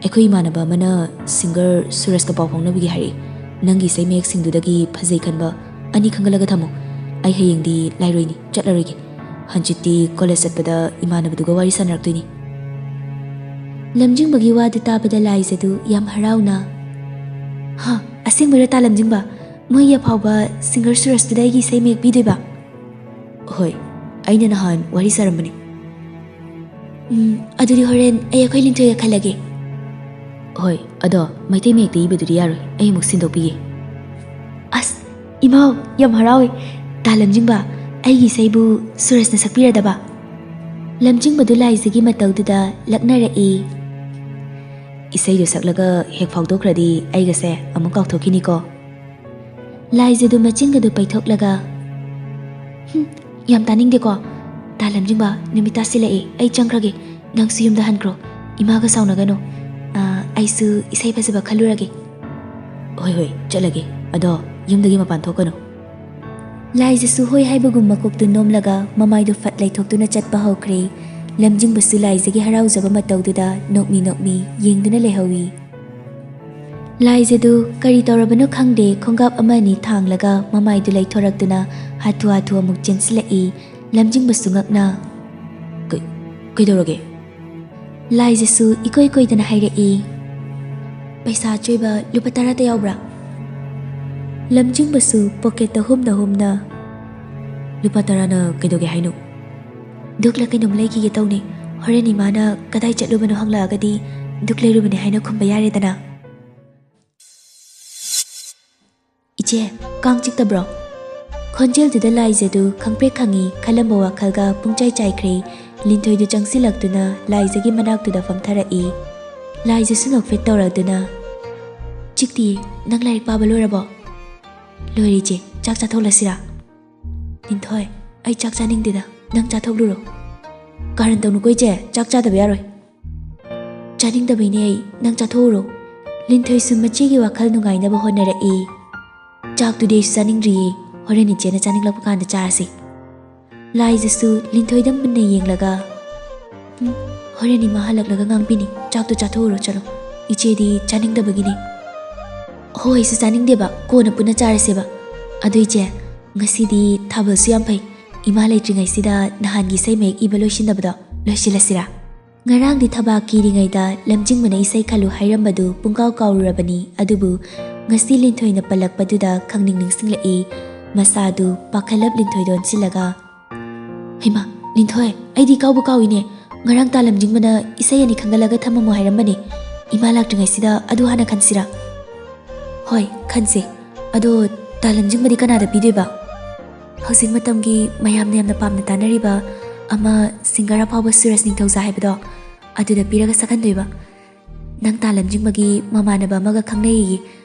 ꯑꯩꯈꯣꯏ ꯏꯃꯥꯟꯅꯕ ꯑꯃꯅ ꯁꯤꯡꯒꯔ ꯁꯨꯔꯖꯀ ꯄꯥꯎ ꯐꯥꯎꯅꯕꯒꯤ ꯍꯥꯏꯔꯛꯏ꯫ ꯅꯪꯒꯤ ꯏꯁꯩ ꯃꯌꯦꯛꯁꯤꯡꯗꯨꯗꯒꯤ ꯐꯖꯩ ꯈꯟꯕ ꯑꯅꯤ ꯈꯟꯒꯠꯂꯒ ꯊꯝꯃꯨ꯫ ꯑꯩ ꯍꯌꯦꯡꯗꯤ ꯂꯥꯏꯔꯣꯏꯅꯤ, ꯆꯠꯂꯔꯣꯏꯒꯦ꯫ ꯍꯟꯆꯤꯠꯇꯤ ꯀꯣꯂꯦꯖ ꯆꯠꯄꯗ ꯏꯃꯥꯟꯅꯕꯗꯨꯒ ꯋꯥꯔꯤ ꯁꯥꯟꯅꯔꯛꯇꯣꯏꯅꯤ꯫ ꯂꯝꯖꯤꯡꯕꯒꯤ ꯋꯥꯗꯨ ꯇꯥꯕꯗ ꯂꯥꯏꯖꯗꯨ ꯌꯥꯝ ꯍꯔꯥꯎꯅ, "ꯍꯥ, ꯑꯁꯦꯡꯕꯩꯔꯣ ꯇꯥ ꯂꯝꯖꯤꯡꯕ? ꯃꯣꯏꯒꯤ ꯑꯐꯥꯎꯕ ꯁꯤꯡꯒꯔ ꯁꯨꯔꯖꯇꯨꯗ ꯑꯩꯒꯤ ꯏꯁꯩ ꯃꯌꯦꯛ ꯄꯤꯗꯣꯏꯕ?" "ꯍꯣꯏ, ꯑꯩꯅ ꯅꯍꯥꯟ ꯋꯥꯔꯤ ꯁꯥꯔꯝꯕꯅꯤ꯫" "ꯎꯝ, ꯑꯗꯨꯗꯤ ꯍꯣꯔꯦꯟ ꯑꯩ ꯑꯩꯈꯣꯏ ꯂꯤꯟꯊꯣꯏꯒ ꯈꯜꯂꯒꯦ꯫" "ꯍꯣꯏ, ꯑꯗꯣ ꯃꯩꯇꯩ ꯃꯌꯦꯛꯇ ꯏꯕꯗꯨꯗꯤ ꯌꯥꯔꯣꯏ, ꯑꯩ ꯑꯃꯨꯛ ꯁꯤꯟꯗꯣꯛꯄꯤꯒꯦ꯫" "ꯑꯁ, ꯏꯃꯥꯎ, ꯌꯥꯝ ꯍꯔꯥꯎꯋꯦ꯫ ꯇꯥ ꯂꯝꯖꯤꯡꯕ, ꯑꯩꯒꯤ ꯏꯁꯩꯕꯨ ꯁꯨꯔꯖꯅ ꯁꯛꯄꯤꯔꯗꯕ?" ꯂꯝꯖꯤꯡꯕꯗꯨ ꯂꯥꯏꯖꯒꯤ ꯃꯇꯧꯗꯨꯗ ꯂꯛꯅꯔꯛꯏ꯫ "ꯏꯁꯩꯗꯨ ꯁꯛꯂꯒ ꯍꯦꯛ ꯐꯥꯎꯗꯣꯛꯈ꯭ꯔꯗꯤ ꯑꯩꯒꯁꯦ ꯑꯃꯨꯛ ꯀꯥꯎꯊꯣꯛꯈꯤꯅꯤꯀꯣ꯫" ꯂꯥꯏꯖꯗꯨ ꯃꯆꯤꯟꯒꯗꯨ ꯄꯩꯊꯣꯛꯂꯒ, "ꯍꯨꯝ, ꯌꯥꯝ ꯇꯥꯅꯤꯡꯗꯦꯀꯣ꯫ ꯇꯥ ꯂꯝꯖꯤꯡꯕ, ꯅꯨꯃꯤꯠ ꯇꯥꯁꯤꯜꯂꯛꯑꯦ, ꯑꯩ ꯆꯪꯈ꯭ꯔꯒꯦ꯫ ꯅꯪꯁꯨ ꯌꯨꯝꯗ ꯍꯟꯈ꯭ꯔꯣ꯫ ꯏꯃꯥꯒ ꯁꯥꯎꯅꯒꯅꯨ꯫ ꯑꯥ, ꯑꯩꯁꯨ ꯏꯁꯩ ꯐꯖꯕ ꯈꯜꯂꯨꯔꯒꯦ꯫" "ꯍꯣꯏ, ꯍꯣꯏ, ꯆꯠꯂꯒꯦ꯫ ꯑꯗꯣ ꯌꯨꯝꯗꯒꯤ ꯃꯄꯥꯟ ꯊꯣꯛꯀꯅꯨ꯫" ꯂꯥꯏꯖꯁꯨ ꯍꯣꯏ ꯍꯥꯏꯕꯒꯨꯝ ꯃꯀꯣꯛꯇꯨ ꯅꯣꯝꯂꯒ ꯃꯃꯥꯏꯗꯨ ꯐꯠ ꯂꯩꯊꯣꯛꯇꯨꯅ ꯆꯠꯄ ꯍꯧꯈ꯭ꯔꯦ꯫ ꯂꯝꯖꯤꯡꯕꯁꯨ ꯂꯥꯏꯖꯒꯤ ꯍꯔꯥꯎꯖꯕ ꯃꯇꯧꯗꯨꯗ ꯅꯣꯛꯃꯤ ꯅꯣꯛꯃꯤ ꯌꯦꯡꯗꯨꯅ ꯂꯩꯍꯧꯏ꯫ ꯂꯥꯏꯖꯗꯨ ꯀꯔꯤ ꯇꯧꯔꯕꯅꯣ ꯈꯪꯗꯦ, ꯈꯣꯡꯒꯥꯞ ꯑꯃ ꯑꯅꯤ ꯊꯥꯡꯂꯒ ꯃꯃꯥꯏꯗꯨ ꯂꯩꯊꯣꯔꯛꯇꯨꯅ ꯍꯥꯊꯨ ꯍꯥꯊꯨ ꯑꯃꯨꯛ ꯆꯦꯟꯁꯤꯜꯂꯛꯏ꯫ ꯂꯝꯖꯤꯡꯕꯁꯨ ꯉꯛꯅ, "ꯀꯩ-, ꯀꯩꯗꯧꯔꯒꯦ?" ꯂꯥꯏꯖꯁꯨ ꯏꯀꯣꯏ ꯀꯣꯏꯗꯅ ꯍꯥꯏꯔꯛꯏ, "ꯄꯩꯁꯥ ꯑꯆꯣꯏꯕ ꯂꯨꯄꯥ ꯇꯔꯥꯇ ꯌꯥꯎꯕ꯭ꯔꯥ?" ꯂꯝꯖꯤꯡꯕꯁꯨ ꯄꯣꯀꯦꯠꯇ ꯍꯨꯝꯅ ꯍꯨꯝꯅ, "ꯂꯨꯄꯥ ꯇꯔꯥꯅ ꯀꯩꯗꯧꯒꯦ ꯍꯥꯏꯅꯣ?" "ꯗꯨꯛꯂ ꯀꯩꯅꯣꯝ ꯂꯩꯈꯤꯒꯦ ꯇꯧꯅꯦ꯫ ꯍꯣꯔꯦꯟ ꯏꯃꯥꯅ ꯀꯗꯥꯏ ꯆꯠꯂꯨꯕꯅꯣ ꯍꯪꯂꯛꯑꯒꯗꯤ ꯗꯨꯛ ꯂꯩꯔꯨꯕꯅꯦ ꯍꯥꯏꯅ ꯈꯨꯝꯕ ꯌꯥꯔꯦꯗꯅ꯫" "ꯏꯆꯦ, ꯀꯥꯡ ꯆꯤꯛꯇꯕ꯭ꯔꯣ?" ꯈꯣꯟꯖꯦꯜꯗꯨꯗ ꯂꯥꯏꯖꯗꯨ ꯈꯪꯄ꯭ꯔꯦꯛ ꯈꯪꯉꯤ ꯈꯜꯂꯝꯕ ꯋꯥꯈꯜꯒ ꯄꯨꯡꯆꯥꯏ ꯆꯥꯏꯈ꯭ꯔꯦ꯫ ꯂꯤꯟꯊꯣꯏꯗꯨ ꯆꯪꯁꯤꯜꯂꯛꯇꯨꯅ ꯂꯥꯏꯖꯒꯤ ꯃꯅꯥꯛꯇꯨꯗ ꯐꯝꯊꯔꯛꯏ꯫ ꯂꯥꯏꯖꯁꯨ ꯅꯣꯛꯐꯦꯠ ꯇꯧꯔꯗꯨꯅ, ꯆꯤꯛꯇꯤꯌꯦ꯫ ꯅꯪ ꯂꯥꯏꯔꯤꯛ ꯄꯥꯕ ꯂꯣꯏꯔꯕꯣ? ꯂꯣꯏꯔꯦ ꯏꯆꯦ, ꯆꯥꯛ ꯆꯥꯊꯣꯛꯂꯁꯤꯔꯥ? ꯂꯤꯟꯊꯣꯏ, ꯑꯩ ꯆꯥꯛ ꯆꯥꯅꯤꯡꯗꯦꯗ, ꯅꯪ ꯆꯥꯊꯣꯛꯂꯨꯔꯣ꯫ ꯀꯥꯔꯟ ꯇꯧꯅꯨꯀꯣ ꯏꯆꯦ, ꯆꯥꯛ ꯆꯥꯗꯕ ꯌꯥꯔꯣꯏ꯫ ꯆꯥꯅꯤꯡꯗꯕꯩꯅꯦ ꯑꯩ, ꯅꯪ ꯆꯥꯊꯣꯛꯎꯔꯣ꯫ ꯂꯤꯟꯊꯣꯏꯁꯨ ꯃꯆꯦꯒꯤ ꯋꯥꯈꯜ ꯅꯨꯡꯉꯥꯏꯅꯕ ꯍꯣꯠꯅꯔꯛꯏ꯫ ꯆꯥꯛꯇꯨꯗꯤ ꯑꯩꯁꯨ ꯆꯥꯅꯤꯡꯗ꯭ꯔꯤꯌꯦ, ꯍꯣꯔꯦꯟ ꯏꯆꯦꯅ ꯆꯥꯅꯤꯡꯂꯛꯄ ꯀꯥꯟꯗ ꯆꯥꯔꯁꯤ꯫ ꯂꯥꯏꯖꯁꯨ ꯂꯤꯟꯊꯣꯏꯗ ꯃꯨꯟꯅ ꯌꯦꯡꯂꯒ, "ꯎꯝ, ꯍꯣꯔꯦꯟ ꯏꯃꯥ ꯍꯜꯂꯛꯂꯒ ꯉꯥꯡꯕꯤꯅꯤ, ꯆꯥꯛꯇꯣ ꯆꯥꯊꯣꯛꯎꯔꯣ ꯆꯠꯂꯣ, ꯏꯆꯦꯗꯤ ꯆꯥꯅꯤꯡꯗꯕꯒꯤꯅꯤ"꯫ "ꯍꯣꯏ, ꯑꯩꯁꯨ ꯆꯥꯅꯤꯡꯗꯦꯕ, ꯀꯣꯟꯅ ꯄꯨꯟꯅ ꯆꯥꯔꯁꯦꯕ꯫ ꯑꯗꯨ ꯏꯆꯦ, ꯉꯁꯤꯗꯤ ꯊꯥꯕꯜꯁꯨ ꯌꯥꯝ ꯐꯩ, ꯏꯃꯥ ꯂꯩꯇ꯭ꯔꯤꯉꯩꯁꯤꯗ ꯅꯍꯥꯟꯒꯤ ꯏꯁꯩ ꯃꯌꯦꯛ ꯏꯕ ꯂꯣꯏꯁꯤꯟꯗꯕꯗꯣ ꯂꯣꯏꯁꯤꯜꯂꯁꯤꯔꯥ?" ꯉꯔꯥꯡꯗꯤ ꯊꯕꯥꯛ ꯀꯤꯔꯤꯉꯩꯗ ꯂꯝꯖꯤꯡꯕꯅ ꯏꯁꯩ ꯈꯜꯂꯨ ꯍꯥꯏꯔꯝꯕꯗꯨ ꯄꯨꯡꯀꯥꯎ ꯀꯥꯎꯔꯨꯔꯕꯅꯤ, ꯑꯗꯨꯕꯨ ꯉꯁꯤ ꯂꯤꯟꯊꯣꯏꯅ ꯄꯜꯂꯛꯄꯗꯨꯗ ꯈꯪꯅꯤꯡ ꯅꯤꯡꯁꯤꯡꯂꯛꯏ꯫ ꯃꯁꯥꯗꯨ ꯄꯥꯈꯠꯂꯞ ꯂꯤꯟꯊꯣꯏꯗ ꯑꯣꯟꯁꯤꯜꯂꯒ, "ꯍꯩꯃꯥ, ꯂꯤꯟꯊꯣꯏ, ꯑꯩꯗꯤ ꯀꯥꯎꯕꯨ ꯀꯥꯎꯏꯅꯦ꯫ ꯉꯔꯥꯡ ꯇꯥ ꯂꯝꯖꯤꯡꯕꯅ ꯏꯁꯩ ꯑꯅꯤ ꯈꯟꯒꯠꯂꯒ ꯊꯝꯃꯝꯃꯣ ꯍꯥꯏꯔꯝꯕꯅꯦ꯫ ꯏꯃꯥ ꯂꯥꯛꯇ꯭ꯔꯤꯉꯩꯁꯤꯗ ꯑꯗꯨ ꯍꯥꯟꯅ ꯈꯟꯁꯤꯔꯥ?" "ꯍꯣꯏ, ꯈꯟꯁꯦ꯫ ꯑꯗꯣ ꯇꯥ ꯂꯝꯖꯤꯡꯕꯗꯤ ꯀꯅꯥꯗ ꯄꯤꯗꯣꯏꯕ?" "ꯍꯧꯖꯤꯛ ꯃꯇꯝꯒꯤ ꯃꯌꯥꯝꯅ ꯌꯥꯝꯅ ꯄꯥꯝꯅ ꯇꯥꯅꯔꯤꯕ ꯑꯃ ꯁꯤꯡꯒꯔ ꯑꯐꯥꯎꯕ ꯁꯨꯔꯖ ꯅꯤꯡꯊꯧꯖꯥ ꯍꯥꯏꯕꯗꯣ, ꯑꯗꯨꯗ ꯄꯤꯔꯒ ꯁꯛꯍꯟꯗꯣꯏꯕ꯫ ꯅꯪ ꯇꯥ ꯂꯝꯖꯤꯡꯕꯒꯤ ꯃꯃꯥꯟꯅꯕ ꯑꯃꯒ ꯈꯪꯅꯩꯌꯦ,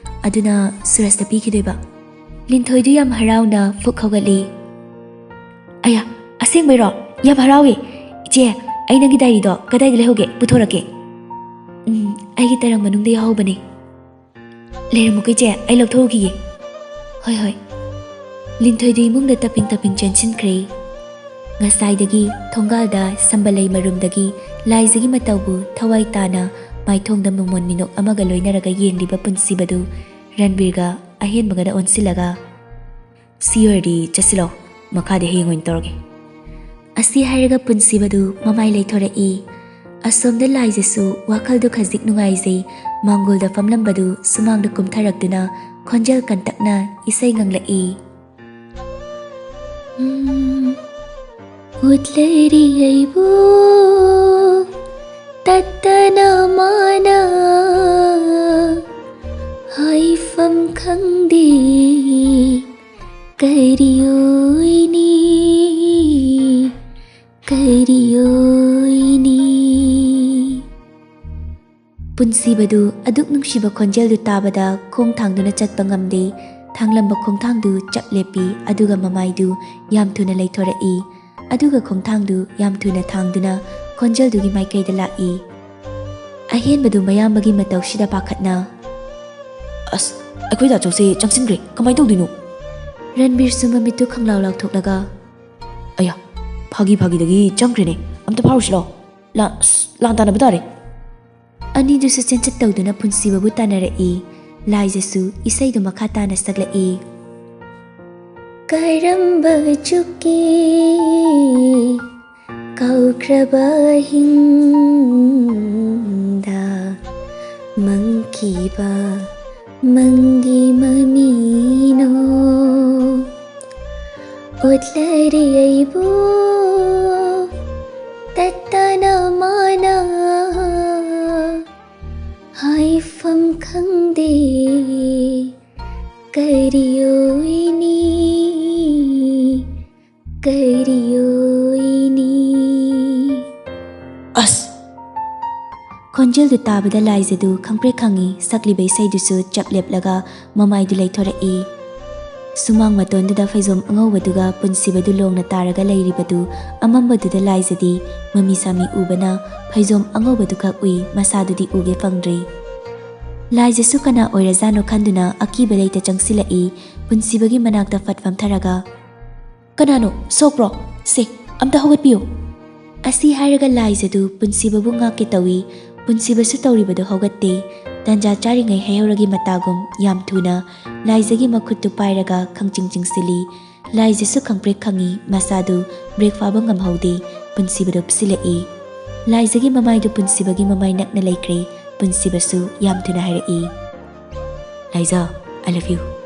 ꯑꯗꯨꯅ ꯁꯨꯔꯖꯇ ꯄꯤꯈꯤꯗꯣꯏꯕ꯫" ꯂꯤꯟꯊꯣꯏꯗꯨ ꯌꯥꯝ ꯍꯔꯥꯎꯅ ꯐꯨꯛ ꯍꯧꯒꯠꯂꯤ꯫ "ꯑꯌꯥ, ꯑꯁꯦꯡꯕꯩꯔꯣ? ꯌꯥꯝ ꯍꯔꯥꯎꯋꯦ꯫ ꯏꯆꯦ, ꯑꯩ ꯅꯪꯒꯤ ꯗꯥꯏꯔꯤꯗꯣ ꯀꯗꯥꯏꯗ ꯂꯩꯍꯧꯒꯦ? ꯄꯨꯊꯣꯔꯛꯀꯦ꯫" "ꯎꯝ, ꯑꯩꯒꯤ ꯇꯔꯪ ꯃꯅꯨꯡꯗ ꯌꯥꯎꯍꯧꯕꯅꯦ꯫" "ꯂꯩꯔꯝꯃꯨꯀꯣ ꯏꯆꯦ, ꯑꯩ ꯂꯧꯊꯣꯛꯎꯈꯤꯒꯦ꯫" "ꯍꯣꯏ, ꯍꯣꯏ꯫" ꯂꯤꯟꯊꯣꯏꯗꯨ ꯏꯃꯨꯡꯗ ꯇꯞꯄꯤꯡ ꯇꯞꯄꯤꯡ ꯆꯦꯟꯁꯤꯟꯈ꯭ꯔꯦ꯫ ꯉꯁꯥꯏꯗꯒꯤ ꯊꯣꯡꯒꯥꯜꯗ ꯁꯝꯕꯂꯩ ꯃꯔꯨꯝꯗꯒꯤ ꯂꯥꯏꯖꯒꯤ ꯃꯇꯧꯕꯨ ꯊꯋꯥꯏ ꯇꯥꯅ ꯃꯥꯏꯊꯣꯡꯗ ꯃꯃꯣꯟ ꯃꯤꯅꯣꯛ ꯑꯃꯒ ꯂꯣꯏꯅꯔꯒ ꯌꯦꯡꯂꯤꯕ ꯄꯨꯟꯁꯤꯕꯗꯨ ꯔꯟꯕꯤꯔꯒ ꯑꯍꯦꯟꯕꯒꯗ ꯑꯣꯟꯁꯤꯜꯂꯒ, "ꯁꯤ ꯑꯣꯏꯔꯗꯤ ꯆꯠꯁꯤꯜꯂꯣ, ꯃꯈꯥꯗꯤ ꯍꯌꯦꯡ ꯑꯣꯏꯅ ꯇꯧꯔꯒꯦ꯫" ꯑꯁꯤ ꯍꯥꯏꯔꯒ ꯄꯨꯟꯁꯤꯕꯗꯨ ꯃꯃꯥꯏ ꯂꯩꯊꯣꯔꯛꯏ꯫ ꯑꯁꯣꯝꯗ ꯂꯥꯏꯖꯁꯨ ꯋꯥꯈꯜꯗꯨ ꯈꯖꯤꯛ ꯅꯨꯡꯉꯥꯏꯖꯩ꯫ ꯃꯥꯡꯒꯣꯜꯗ ꯐꯝꯂꯝꯕꯗꯨ ꯁꯨꯃꯥꯡꯗ ꯀꯨꯝꯊꯔꯛꯇꯨꯅ ꯈꯣꯟꯖꯦꯜ ꯀꯟꯇꯛꯅ ꯏꯁꯩ ꯉꯪꯂꯛꯏ꯫ ꯎꯝ, ꯎꯠꯂꯔꯤ ꯑꯩꯕꯨ ꯇꯠꯇꯅ ꯃꯥꯅ ꯍꯥꯏꯐꯝ ꯈꯪꯗꯦ꯫ ꯀꯔꯤ ꯑꯣꯏꯅꯤ, ꯀꯔꯤ ꯑꯣꯏꯅꯤ? ꯄꯨꯟꯁꯤꯕꯗꯨ ꯑꯗꯨꯛ ꯅꯨꯡꯁꯤꯕ ꯈꯣꯟꯖꯦꯜꯗꯨ ꯇꯥꯕꯗ ꯈꯣꯡ ꯊꯥꯡꯗꯨꯅ ꯆꯠꯄ ꯉꯝꯗꯦ꯫ ꯊꯥꯡꯂꯝꯕ ꯈꯣꯡꯊꯥꯡꯗꯨ ꯆꯞ ꯂꯦꯞꯄꯤ, ꯑꯗꯨꯒ ꯃꯃꯥꯏꯗꯨ ꯌꯥꯝ ꯊꯨꯅ ꯂꯩꯊꯣꯔꯛꯏ꯫ ꯑꯗꯨꯒ ꯈꯣꯡꯊꯥꯡꯗꯨ ꯌꯥꯝ ꯊꯨꯅ ꯊꯥꯡꯗꯨꯅ ꯈꯣꯟꯖꯦꯜꯗꯨꯒꯤ ꯃꯥꯏꯀꯩꯗ ꯂꯥꯛꯏ꯫ ꯑꯍꯦꯟꯕꯗꯨ ꯃꯌꯥꯝꯕꯒꯤ ꯃꯇꯧꯁꯤꯗ ꯄꯥꯈꯠꯅ, "ꯑꯁ, ꯑꯩꯈꯣꯏ ꯗꯥꯆꯧꯁꯦ ꯆꯪꯁꯤꯟꯈ꯭ꯔꯦ, ꯀꯃꯥꯏꯅ ꯇꯧꯗꯣꯏꯅꯣ?" ꯔꯟꯕꯤꯔꯁꯨ ꯃꯃꯤꯠꯇꯨ ꯈꯪꯂꯥꯎ ꯂꯥꯎꯊꯣꯛꯂꯒ, "ꯑꯌꯥ, ꯐꯥꯒꯤ ꯐꯥꯒꯤꯗꯒꯤ ꯆꯪꯈ꯭ꯔꯦꯅꯦ, ꯑꯝꯇ ꯐꯥꯔꯨꯁꯤ ꯂꯥꯛꯑꯣ꯫ ꯂꯥ-, ꯑꯁ, ꯂꯥꯟ ꯇꯥꯟꯅꯕ ꯇꯥꯔꯦ꯫" ꯑꯅꯤꯗꯨꯁꯨ ꯆꯦꯟꯆꯠ ꯇꯧꯗꯨꯅ ꯄꯨꯟꯁꯤꯕꯕꯨ ꯇꯥꯟꯅꯔꯛꯏ꯫ ꯂꯥꯏꯖꯁꯨ ꯏꯁꯩꯗꯨ ꯃꯈꯥ ꯇꯥꯅ ꯁꯛꯂꯛꯏ꯫ ꯀꯔꯝꯕ ꯆꯨꯛꯀꯤ ꯀꯥꯎꯈ꯭ꯔꯕ ꯍꯤꯡꯗ ꯃꯪꯈꯤꯕ ꯃꯪꯒꯤ ꯃꯃꯤꯅꯣ? ꯑꯣꯠꯂꯔꯦ ꯑꯩꯕꯨ ꯇꯠꯇꯅ ꯃꯥꯅ, ꯍꯥꯏꯐꯝ ꯈꯪꯗꯦ ꯀꯔꯤ ꯑꯣꯏꯅꯤ, ꯀꯔꯤ ꯑꯣꯏꯅꯤ꯫ ꯑꯁ! ꯈꯣꯟꯖꯦꯜꯗꯨ ꯇꯥꯕꯗ ꯂꯥꯏꯖꯗꯨ ꯈꯪꯄ꯭ꯔꯦꯛ ꯈꯪꯉꯤ, ꯁꯛꯂꯤꯕ ꯏꯁꯩꯗꯨꯁꯨ ꯆꯞ ꯂꯦꯞꯂꯒ ꯃꯃꯥꯏꯗꯨ ꯂꯩꯊꯣꯔꯛꯏ꯫ ꯁꯨꯃꯥꯡ ꯃꯇꯣꯟꯗꯨꯗ ꯐꯩꯖꯣꯝ ꯑꯉꯧꯕꯗꯨꯒ ꯄꯨꯟꯁꯤꯕꯗꯨ ꯂꯣꯡꯅ ꯇꯥꯔꯒ ꯂꯩꯔꯤꯕꯗꯨ, ꯑꯃꯝꯕꯗꯨꯗ ꯂꯥꯏꯖꯗꯤ ꯃꯃꯤ ꯁꯥꯃꯤ ꯎꯕꯅ ꯐꯩꯖꯣꯝ ꯑꯉꯧꯕꯗꯨꯈꯛ ꯎꯏ, ꯃꯁꯥꯗꯨꯗꯤ ꯎꯒꯦ ꯐꯪꯗ꯭ꯔꯤ꯫ ꯂꯥꯏꯖꯁꯨ ꯀꯅꯥ ꯑꯣꯏꯔꯖꯥꯠꯅꯣ ꯈꯟꯗꯨꯅ ꯑꯀꯤꯕ ꯂꯩꯇ ꯆꯪꯁꯤꯜꯂꯛꯏ꯫ ꯄꯨꯟꯁꯤꯕꯒꯤ ꯃꯅꯥꯛꯇ ꯐꯠ ꯐꯝꯊꯔꯒ, "ꯀꯅꯥꯅꯣ? ꯁꯣꯛꯄ꯭ꯔꯣ? ꯁꯦ, ꯑꯝꯇ ꯍꯧꯒꯠꯄꯤꯌꯨ꯫" ꯑꯁꯤ ꯍꯥꯏꯔꯒ ꯂꯥꯏꯖꯗꯨ ꯄꯨꯟꯁꯤꯕꯕꯨ ꯉꯥꯛꯀꯦ ꯇꯧꯏ꯫ ꯄꯨꯟꯁꯤꯕꯁꯨ ꯇꯧꯔꯤꯕꯗꯨ ꯍꯧꯒꯠꯇꯦ꯫ ꯇꯟꯖꯥ ꯆꯥꯔꯤꯉꯩ ꯍꯩꯍꯧꯔꯒꯤ ꯃꯇꯥꯒꯨꯝ ꯌꯥꯝ ꯊꯨꯅ ꯂꯥꯏꯖꯒꯤ ꯃꯈꯨꯠꯇꯨ ꯄꯥꯏꯔꯒ ꯈꯪꯆꯤꯡ ꯆꯤꯡꯁꯤꯜꯂꯤ꯫ ꯂꯥꯏꯖꯁꯨ ꯈꯪꯄ꯭ꯔꯦꯛ ꯈꯪꯉꯤ, ꯃꯁꯥꯗꯨ ꯕ꯭ꯔꯦꯛ ꯐꯥꯕ ꯉꯝꯍꯧꯗꯦ꯫ ꯄꯨꯟꯁꯤꯕꯗꯨ ꯄꯨꯁꯤꯜꯂꯛꯏ꯫ ꯂꯥꯏꯖꯒꯤ ꯃꯃꯥꯏꯗꯨ ꯄꯨꯟꯁꯤꯕꯒꯤ ꯃꯃꯥꯏ ꯅꯛꯅ ꯂꯩꯈ꯭ꯔꯦ꯫ ꯄꯨꯟꯁꯤꯕꯁꯨ ꯌꯥꯝ ꯊꯨꯅ ꯍꯥꯏꯔꯛꯏ, "ꯂꯥꯏꯖ, I love you꯫